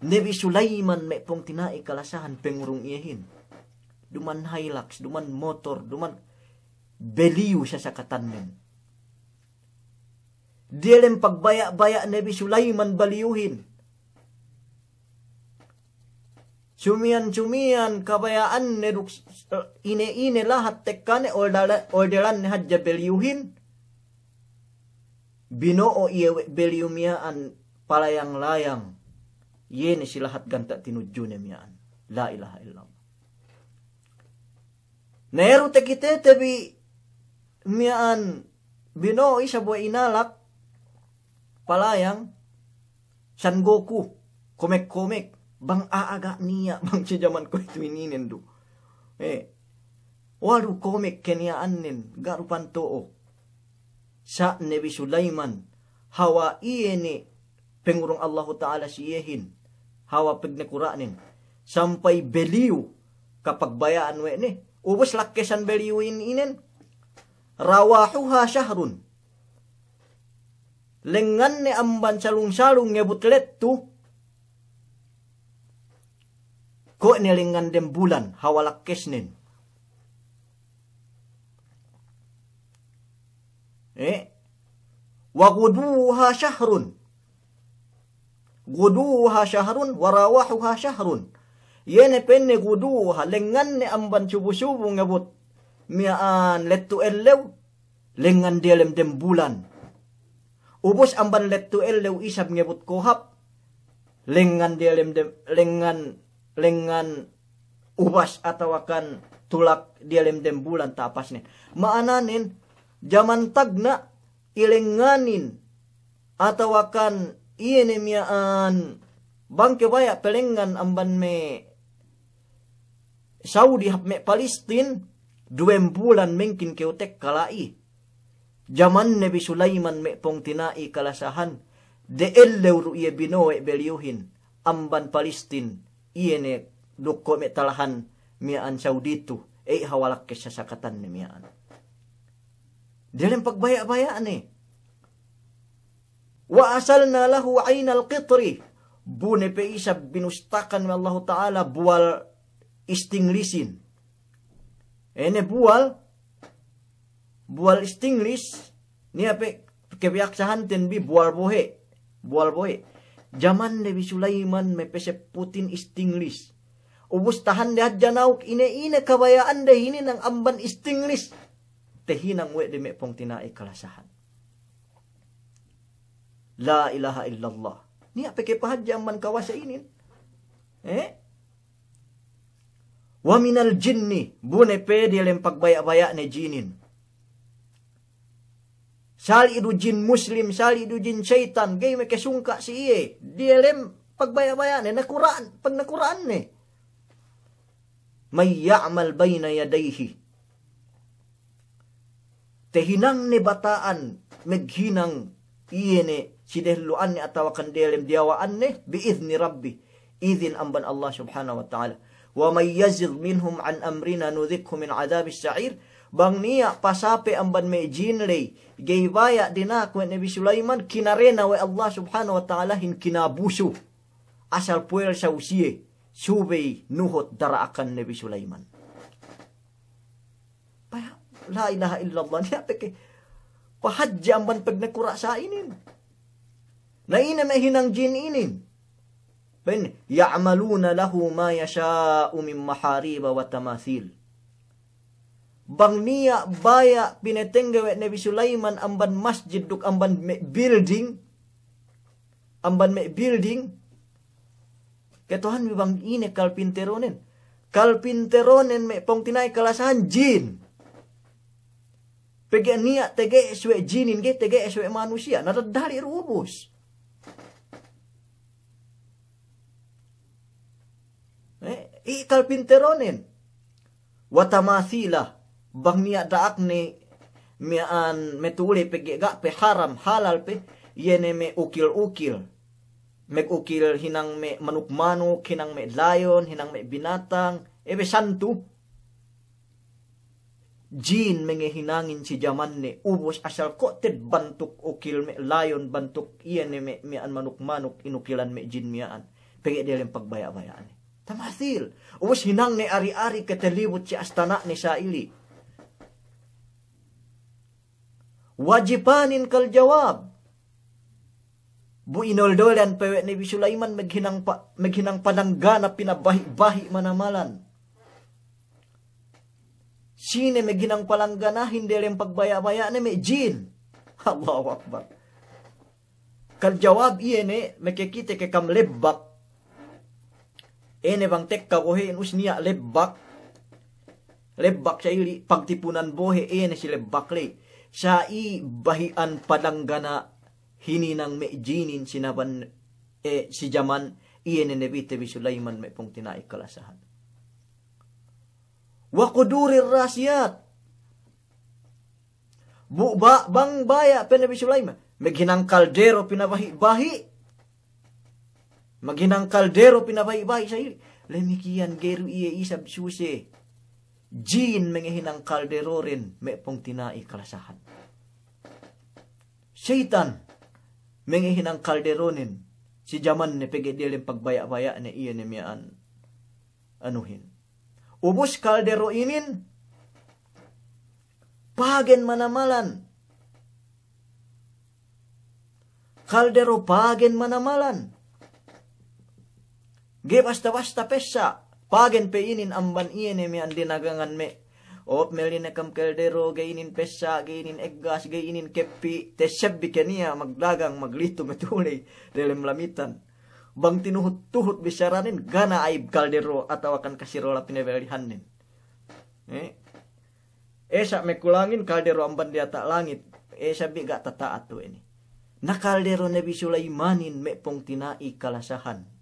Nabi Sulaiman me' pungtina'i kalasahan pangurung iyehin. Duma'in Hilux, duma'in motor, duma'in beliyu sasakatannen. Diyalem pagbaya'-baya' Nabi Sulaiman beliyuhin. Sumiyan-sumiyan kabaya'anne duk ine-ine lahat tekkane, ordala-, ordelanne hadja beliyuhin. Bino'o iye we' beliyu miya'an palayang-layang. Iye ne si lahat ganta' tinudjune miya'an. La ilaha illallah. Na iye du takitete bi miya'an bino'o isab we' inalak palayang Son Goku, komek-komek, bang a'a ga' niya', bang si jaman kuwe'itu ininen du. Eh, walu komek keniya'annen, ga' du panto'o. Sa' Nabi Sulaiman, hawal iye ne pangurung Allahu Ta'ala si iyehin, hawal pagnakura'nen, sampay beliyu kapagbaya'an we' ne, ubus lakkesan beliyu in-, inen, rawahuha shahrun. Lengnganne amban salung-salung ngebut lettu, ko' ne lengngan dem bulan, hawal lakkesnen. Eh? Wa ghuduwwuha shahrun. Ghuduwwuha shahrun, wa rawahuha shahrun. Iye ne pa'inne ghuduwwuha, lengnganne amban subu-subu ngebut miya'an lettu ellew, lengngan diyalem dem bulan. Ubus amban lettu ellew isab ngebut kohap, lengngan diyalem dem, lengngan, lengngan ubas atawakan tulak diyalem dem bulan tapasnen. Ma'ananen, jaman tagna' ilengnganin atawakan iye ne miya'an bang kew baya' palengngan amban me' Saudi hap me' Palestin, duwem bulan mengkin kew tekka la'i. Jaman Nabi Sulaiman me' pungtina'i kalasahan, de ellew du iye bino'o we' beliyuhin amban Palestin, iye ne duk ko' me' talahan miya'an Saudi tu, ey hawal lakkes sasakatanne miya'an. Diyalem pagbaya'-baya'ne. Wa asalna lahu aynal qitri. Bu ne pe isab binustakan we' Allahu Ta'ala buwal istinglisin. Ine buwal, buwal istinglis, niya' pe kebiyaksahanten bi buwal bohe'. Buwal bohe'. Jaman Nabi Sulaiman me' pesepputin istinglis. Ubus tahande hadja nawuk ine-ine kabaya'ande hininang amban istinglis. Tehinang we' de me' pungtina'i kalasahan. La ilaha illallah. Niya' pe ke pahadje amban kawasa inin. Eh? Wa minal jinni, bu ne pe diyalem pagbaya'-baya'ne jinin. Sali' du jin muslim, sali' du jin seyitan, ga'i me' ke sungka' si iye. Diyalem pagbaya'-baya'ne, nakura'an, pagnakura'anne. Man ya'mal bayna yadayhi. Tehinangne bata'an meghinang iye ne si dehellu'anne atawakan diyalem diyawa'anne, bi idhni Rabbih, idhin amban Allah Subhanahu wa Ta'ala. Wa man yazigh minhum an amrina nudhiqhu min adhabis sa'ir. Bang niya' pasape amban me' jin ley, ga'i baya' dina'ak we' Nabi Sulaiman, kinarena we' Allah Subhanahu wa Ta'alahin kinabusu. Asal puwelsa usiye, subey nuhut dara'akan Nabi Sulaiman. Paya-, la ilaha illallah, niya' pe ke pahadje amban pagnakura' sa inin. Na ine me' hinang jin inin? Pa'in, ya'maluna lahu ma yasha'u min mahariba wa tamathil. Bang niya' baya' pinetengge we' Nabi Sulaiman amban masjid duk amban me' building, amban me' building, ketohan bi bang ine kalpinteronen. Kalpinteronen me' pungtina'i kalasahan jin. Pegge' niya' tege'es we' jinin ga'i tege'es we' manusiya'. Na daddali' du ubus. Eh, i kalpinteronen. Wa tamathila, bang niya' da'akne miya'an metu'u ley pegge' ga' pe haram, halal pe, iye ne me' ukil-ukil. Me' ukil hinang me' manuk-manuk, hinang me' layon, hinang me' binatang, ebe santu. Jin mengehinangin si jamanne, ubus asal ko' te'ed bantuk ukil me' layon, bantuk iye ne me', miya'an manuk-manuk inukilan me' jin miya'an. Pegge' diyalem pagbaya'-baya'ne. Tamathil. Ubus hinangne ari-ari ketelibut si astana'ne sa'ili. Wajipanin kal jawab. Bu inoldolan pe we' Nabi Sulaiman maghinang pa-, maghinang palanggana pinabahi'-bahi' manamalan. Sine maghinang palangganahin delem pagbaya'-baya'ne? Me' jin. Allahu Akbar. Kal jawab iye ne, makakite ke kam lebbak. Ine bang tekka bohe'in us niya' lebbak. Lebbak sa ili', pagtipunan bohe', ine si lebbak ley. Sa i bahi'an palanggana hininang me' jinin sinaban, eh, si jaman iye ne Nabi te bi Sulaiman me' pungtina'i kalasahan. Wa qudurir rasiyat. Bu ba-, bang baya' pe Nabi Sulaiman, maghinang kaldero pinabahi'-bahi'. Maghinang kaldero pinabahi'-bahi' sa ili'. Lemikiyan ga'i du iye isab suse. Jin mangahinang kalderonen me' pungtina'i kalasahan. Seyitan mangahinang kalderonen si jamanne pegge' delem pagbaya'-baya'ne iye ne miya'an anuhin. Ubus kaldero inin pagen manamalan. Kaldero pagen manamalan. Ga'i basta-basta pessa'. Pagen pe inin amban iye ne miya'an dinagangan me'. Op, melli ne kam kaldero, ga'i inin pessa', ga'i inin eggas, ga'i inin keppi', tesebbi ke niya' magdagang, maglitu me' tu'u ley delem lamitan. Bang tinuhut-tuhut bissaranen, ga' ne aib kaldero atawakan kasirola pinabellihannen. Eh? Esa' me' kulangin kaldero amban diyata' langit, esa' bi ga' tata'at we' ne. Na kaldero Nabi Sulaimanin me' pungtina'i kalasahan.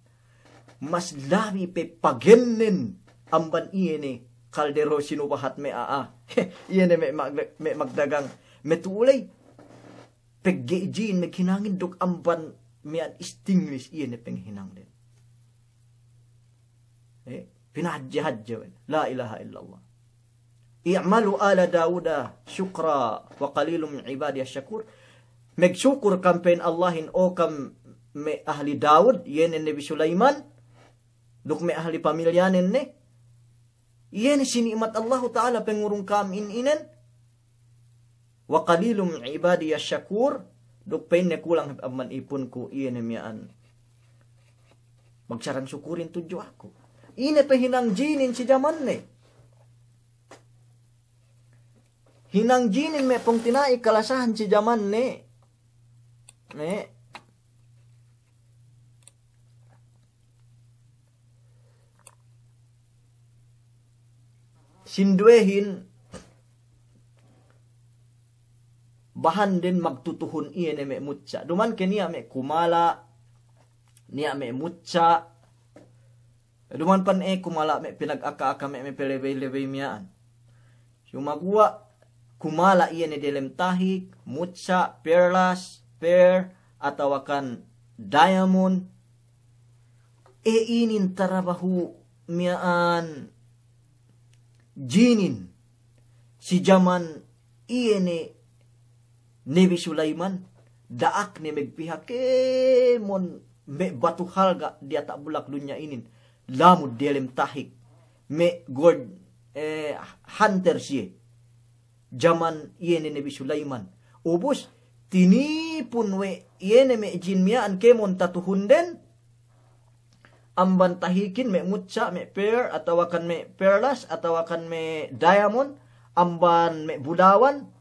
Mas labi pe pagennen amban iye ne kaldero sinubahat me' a'a. Iye ne me' mag-, me' magdagang me' tu'u ley. Pegge' jin maghinangin duk amban miya'an stainless iye ne penghinangden. Eh, pinahadje-hadje we'. La ilaha illallah. I'malu ala Dawuda shukra wa qalilun min ibadiyash shakur. Magsukur kam pa'in Allahin, o kam me' ahli Dawud, iye ne Nabi Sulaiman, duk me' ahli pamilyanen ne. Iye ne si ni'mat Allahu Ta'ala pangurung kam in inen. Wa qalilun min ibadiyash shakur, duk pa'inne kulang hep amban ipunku iye ne miya'an magsarang sukurin tudju aku. Ine pe hinang jinin si jamanne. Hinang jinin me' pungtina'i kalasahan si jamanne. Me' sinduwehin bahanden magtutuhun iye ne me' mutsa'. Duman ke niya' me' kumala', niya' me' mutsa'. Duman pan e kumala' me' pinag-aka-aka me', me' pelebey-lebey miya'an. Sumaguwa' kumala' iye ne delem tahik, mutsa', perlas, pearl, atawakan diamond. E inin tarabahu miya'an jinin si jaman iye ne Nabi Sulaiman, da'akne magpiha kēmon me' batu halga' diyata' bulak dunya inin, lamud diyalem tahik, me' gold, eh, hunter siye. Jaman iye ne Nabi Sulaiman. Ubus, tinipun we' iye ne me' jin miya'an kēmon tatuhunden, amban tahikin me' mutsa', me' pearl, atawakan me' perlas, atawakan me' diamond, amban me' bulawan,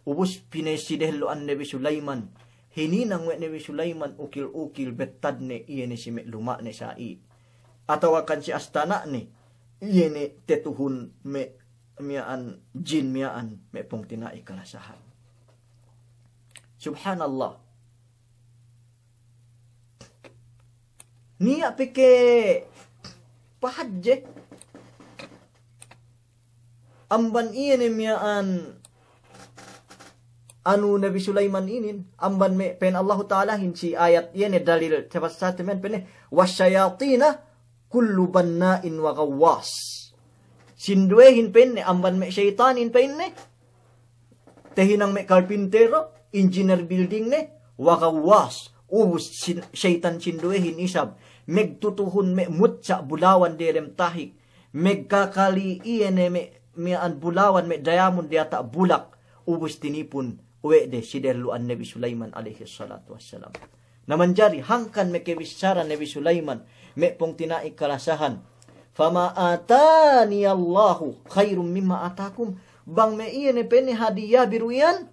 ubus pinesi dehellu an Nabi Sulaiman. Hininang we' Nabi Sulaiman ukil-ukil bettadne iye ne si me' luma'ne sa'i. Atawakan si astana'ne, iye ne tetuhun me' miya'an, jin miya'an, me' pungtina'i kalasahan. Subhanallah. Niya' pe ke pahadje amban iye ne miya'an anu Nabi Sulaiman inin, amban me' pa'in Allahu Ta'alahin si ayat iye ne dalil tebas sate men pa'inne, "Wasyayatina kullu banna'in wa ghawwas." Sinduwehin pa'inne, amban me' seyitanin pa'inne, tehinang me' kalpintero, engineer building ne, wa ghawwas, ubus sin-, seyitan sinduwehin isab, megtutuhun me' mutsa' bulawan diyalem tahik, megkakali iye ne me', miya'an bulawan me' diamond diyata' bulak, ubus tinipun we' de si dellu'an Nabi Sulaiman alayhis salatu wassalam. Na manjari hangkan makabissara Nabi Sulaiman, me' pungtina'i kalasahan, "Fama ataniyallahu khayrun mimma atakum." Bang me' iye ne pa'inne hadiya bi du iyan,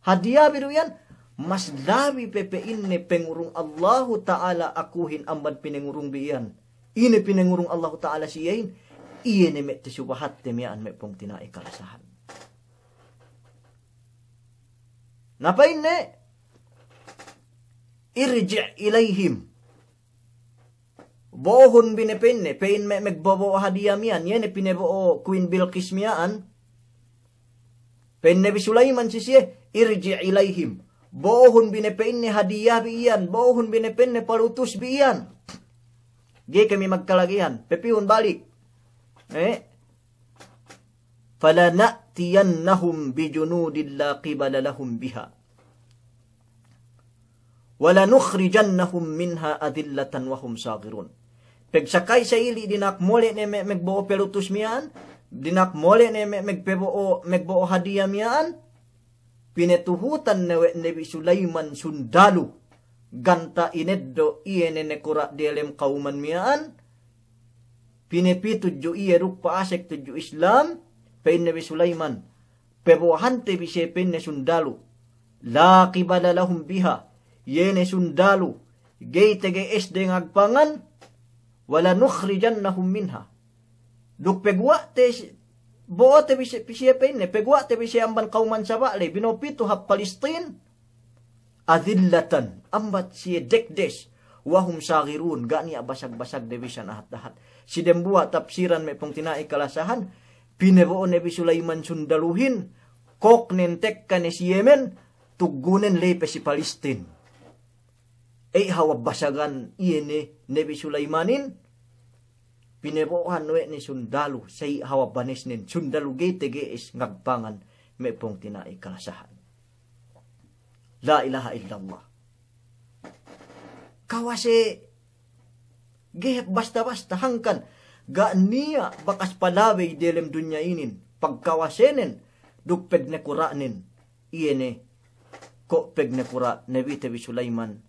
hadiya bi du iyan, mas labi pe pa'inne pangurung Allahu Ta'ala akuhin amban pinangurung bi iyan. Ine pinangurung Allahu Ta'ala si iyehin, iye ne me' tasubahatte miya'an me' pungtina'i kalasahan. Na pa'inne, "Irji' ilayhim." Bo'ohun bi ne pa'inne, pa'in me' magbobo'o hadiya miya'an, iye ne pinebo'o Queen Bilqis miya'an. Pa'in Nabi Sulaiman si siye, "Irji' ilayhim." Bo'ohun bi ne pa'inne hadiya bi iyan, bo'ohun bi ne pa'inne palutus bi iyan. Ga'i kami magkalagihan, papīhun balik. Eh? "Falana'tiyannahum bijunudin la qibala lahum biha. Walanukhrijannahum minha adhillatan wa hum saghirun." Pagsakay sa ili' dina'ak mole' ne me' magbo'o palutus miya'an, dina'ak mole' ne me' magpabo'o, magbo'o hadiya miya'an, pinatuhutan ne we' Nabi Sulaiman sundalu, ganta' ineddo' iye ne nakura' diyalem kawman miya'an, pinapi tudju iye duk pa'asek tudju Islam, pa'in Nabi Sulaiman, pabo'ohante bi siye pa'inne sundalu, la qibala lahum biha, iye ne sundalu, ga'i tege'es de ngagpangan, walanukhrijannahum minha. Duk paguwa'te si-, bo'ote bi siye, siye pa'inne, paguwa'te bi siye amban kawman Saba' ley, bino'o pitu hap Palestin, adhillatan, ambat siye dekdes, wa hum saghirun, ga' niya' basag-basag de bisan ahat-ahat. Si dembuwa' tapsiran me' pungtina'i kalasahan, pinabo'o Nabi Sulaiman sundaluhin, kōknen tekka ne si Yemen, tuggunen ley pe si Palestin. Ey, hawal basagan iye ne Nabi Sulaimanin, pinabo'ohan we' ne sundalu, sa'i hawal banesnen, sundalu ga'i tege'es ngagpangan me' pungtina'i kalasahan. La ilaha illallah. Kawase ga'i hep basta-basta hangkan, ga' niya' bakas palabey diyalem dunya inin, pagkawasenen, duk pagnakura'nen, iye ne ko' pagnakura' Nabite bi Sulaiman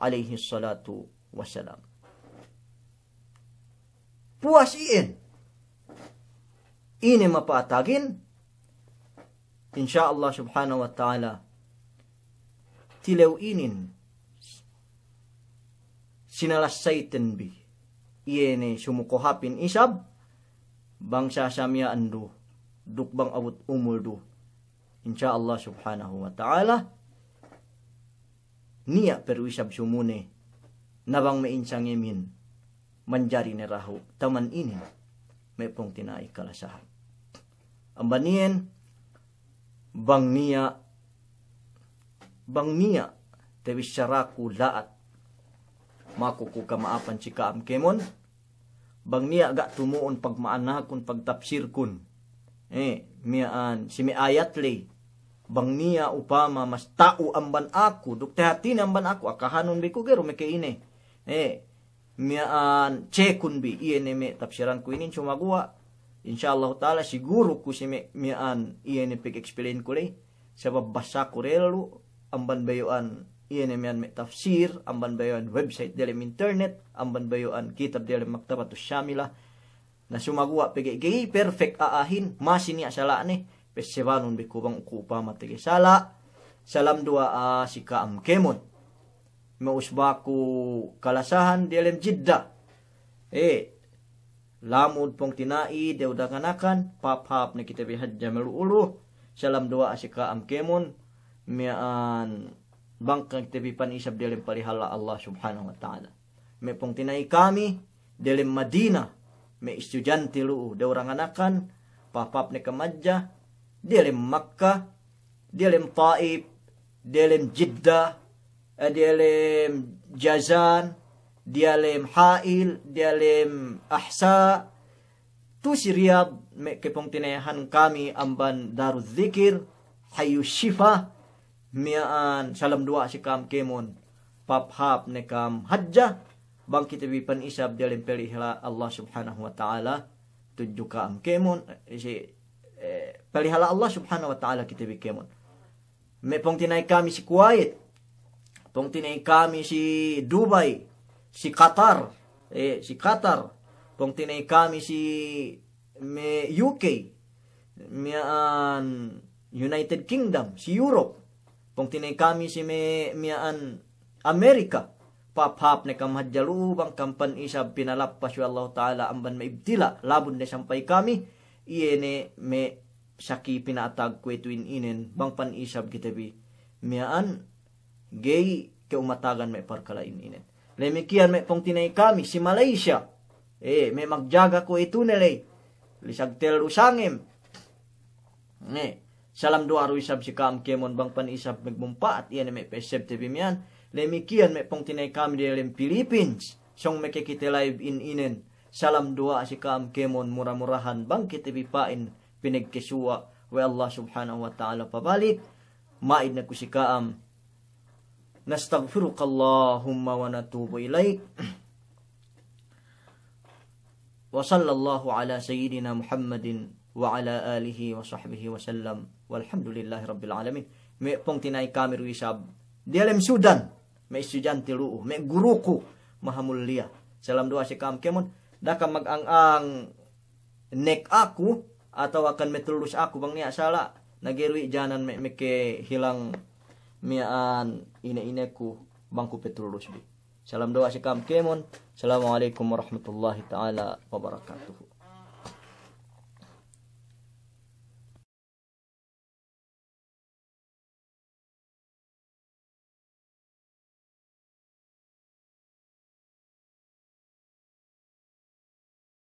alayhis salatu wassalam. Puwas iyan. Ine mapa'atagin, insya Allah subhanahu wa ta'ala, tilew inin sinalassayten bi, iye ne sumuko hāpin isab, bang sasa miya'an du, duk bang abut umul du, insya Allah subhanahu wa ta'ala, niya' pe du isab sumune, na bang me' insangemin manjari ne dahu' taman inin, me' pungtina'i kalasahan. Amban iyan, bang niya', bang niya' tabissaraku la'at, maku ku kama'apan si ka'am kēmon, bang niya' ga' tumu'un pagma'anakun, pagtapsirkun. Eh, miya'an, si me' ayat ley. Bang niya' upama mas ta'u amban aku, duk tahatine amban aku, akahanun bi ku ga'i du meke ine. Eh, miya'an cekun bi, iye ne me' tapsiranku inin sumaguwa'. Insya Allahu ta'ala, siguru ku si me', miya'an, iye ne pag-explain ku ley. Sabab basaku dellu, amban bayu'an iye ne miya'an me' tafsir, amban bayu'an website diyalem internet, amban bayu'an kitab diyalem Maktabatus Syamilah. Na sumaguwa' pegge' ga'i perfect a'ahin, masi niya' sala'ne, pessebanun bi ku bang ku upama tege sala'. Salam duwa'a si ka'am kēmon. Me' usbaku kalasahan diyalem Jidda. Eh, lamud pungtina'i, dew danganakan, pahāp-hāp ne kite bi hadja malu'u lu, salam duwa'a si ka'am kēmon, miya'an bang kite bi pan isab diyalem palihala' Allah subhanahu wa ta'ala. Me' pungtina'i kami, diyalem Madina, me' istudiyante lu'u, dew danganakan, pahāp-hāp ne kam hadja, diyalem Makka, diyalem Taif, diyalem Jidda, eh, diyalem Jazan, diyalem Ha'il, diyalem Ahsa, tu si Riyad, me' kapungtina'ihan kami amban Darul Zikir, Hayu Shifa, miya'an salam duwa'a si ka'am kēmon, pahāp-hāp ne kam hadja, bang kite bi pan isab diyalem palihala' Allah subhanahu wa ta'ala, tudju ka'am kēmon, eh, si, eh, palihala' Allah subhanahu wa ta'ala kite bi kēmon. me' pungtina'i kami si Kuwait, pungtina'i kami si Dubai, si Qatar, eh, si Qatar, pungtina'i kami si me' U K, miya'an United Kingdom, si Europe, pungtina'i kami si me' miya'an Amerika. Pahāp-hāp ne kam hadja lu'u bang kam pan isab pinalappas we' Allahu Ta'ala amban me' ibtila', labud ne sampay kami, iye ne me' saki pinatag kuwe'itu in inen, bang pan isab kite bi miya'an ga'i ke'umatagan me' parkala' in inen. Damikkiyan me' pungtina'i kami si Malaysia, eh, me' magjaga kuwe'itu ne ley, lisag tellu sangem. Ne, salam du'a du isab si ka'am kēmon bang pan isab magmumpa'at iye ne me' pa'essebte bi miya'an. Damikkiyan me' pungtina'i kami diyalem Philippines, sōng makakite live in inen. Salam du'a si ka'am kēmon, mura-murahan bang kite bi pa'in pinagkasuwa' we' Allah Subhanahu wa Ta'ala pabalik. Ma'id ne ku si ka'am. نستغفرك اللهم ونتوب إليك. وصلى الله على سيدنا محمد وعلى آله وصحبه وسلم. والحمد لله رب العالمين. Me' pungtina'i kami du isab diyalem Sudan, me' estudyante lu'u, me' guruku mahamulliya. Salam du'a si ka'am kēmon, da'a kam mag-ang-ang nek aku, atawa kan metullus aku bang niya' sala', na ga'i du i' janan me', makahilang miya'an ine-ineku bang ku petullus bi. Salam du'a si ka'am kēmon. Assalamu alaikum warahmatullahi ta'ala wabarakatuh.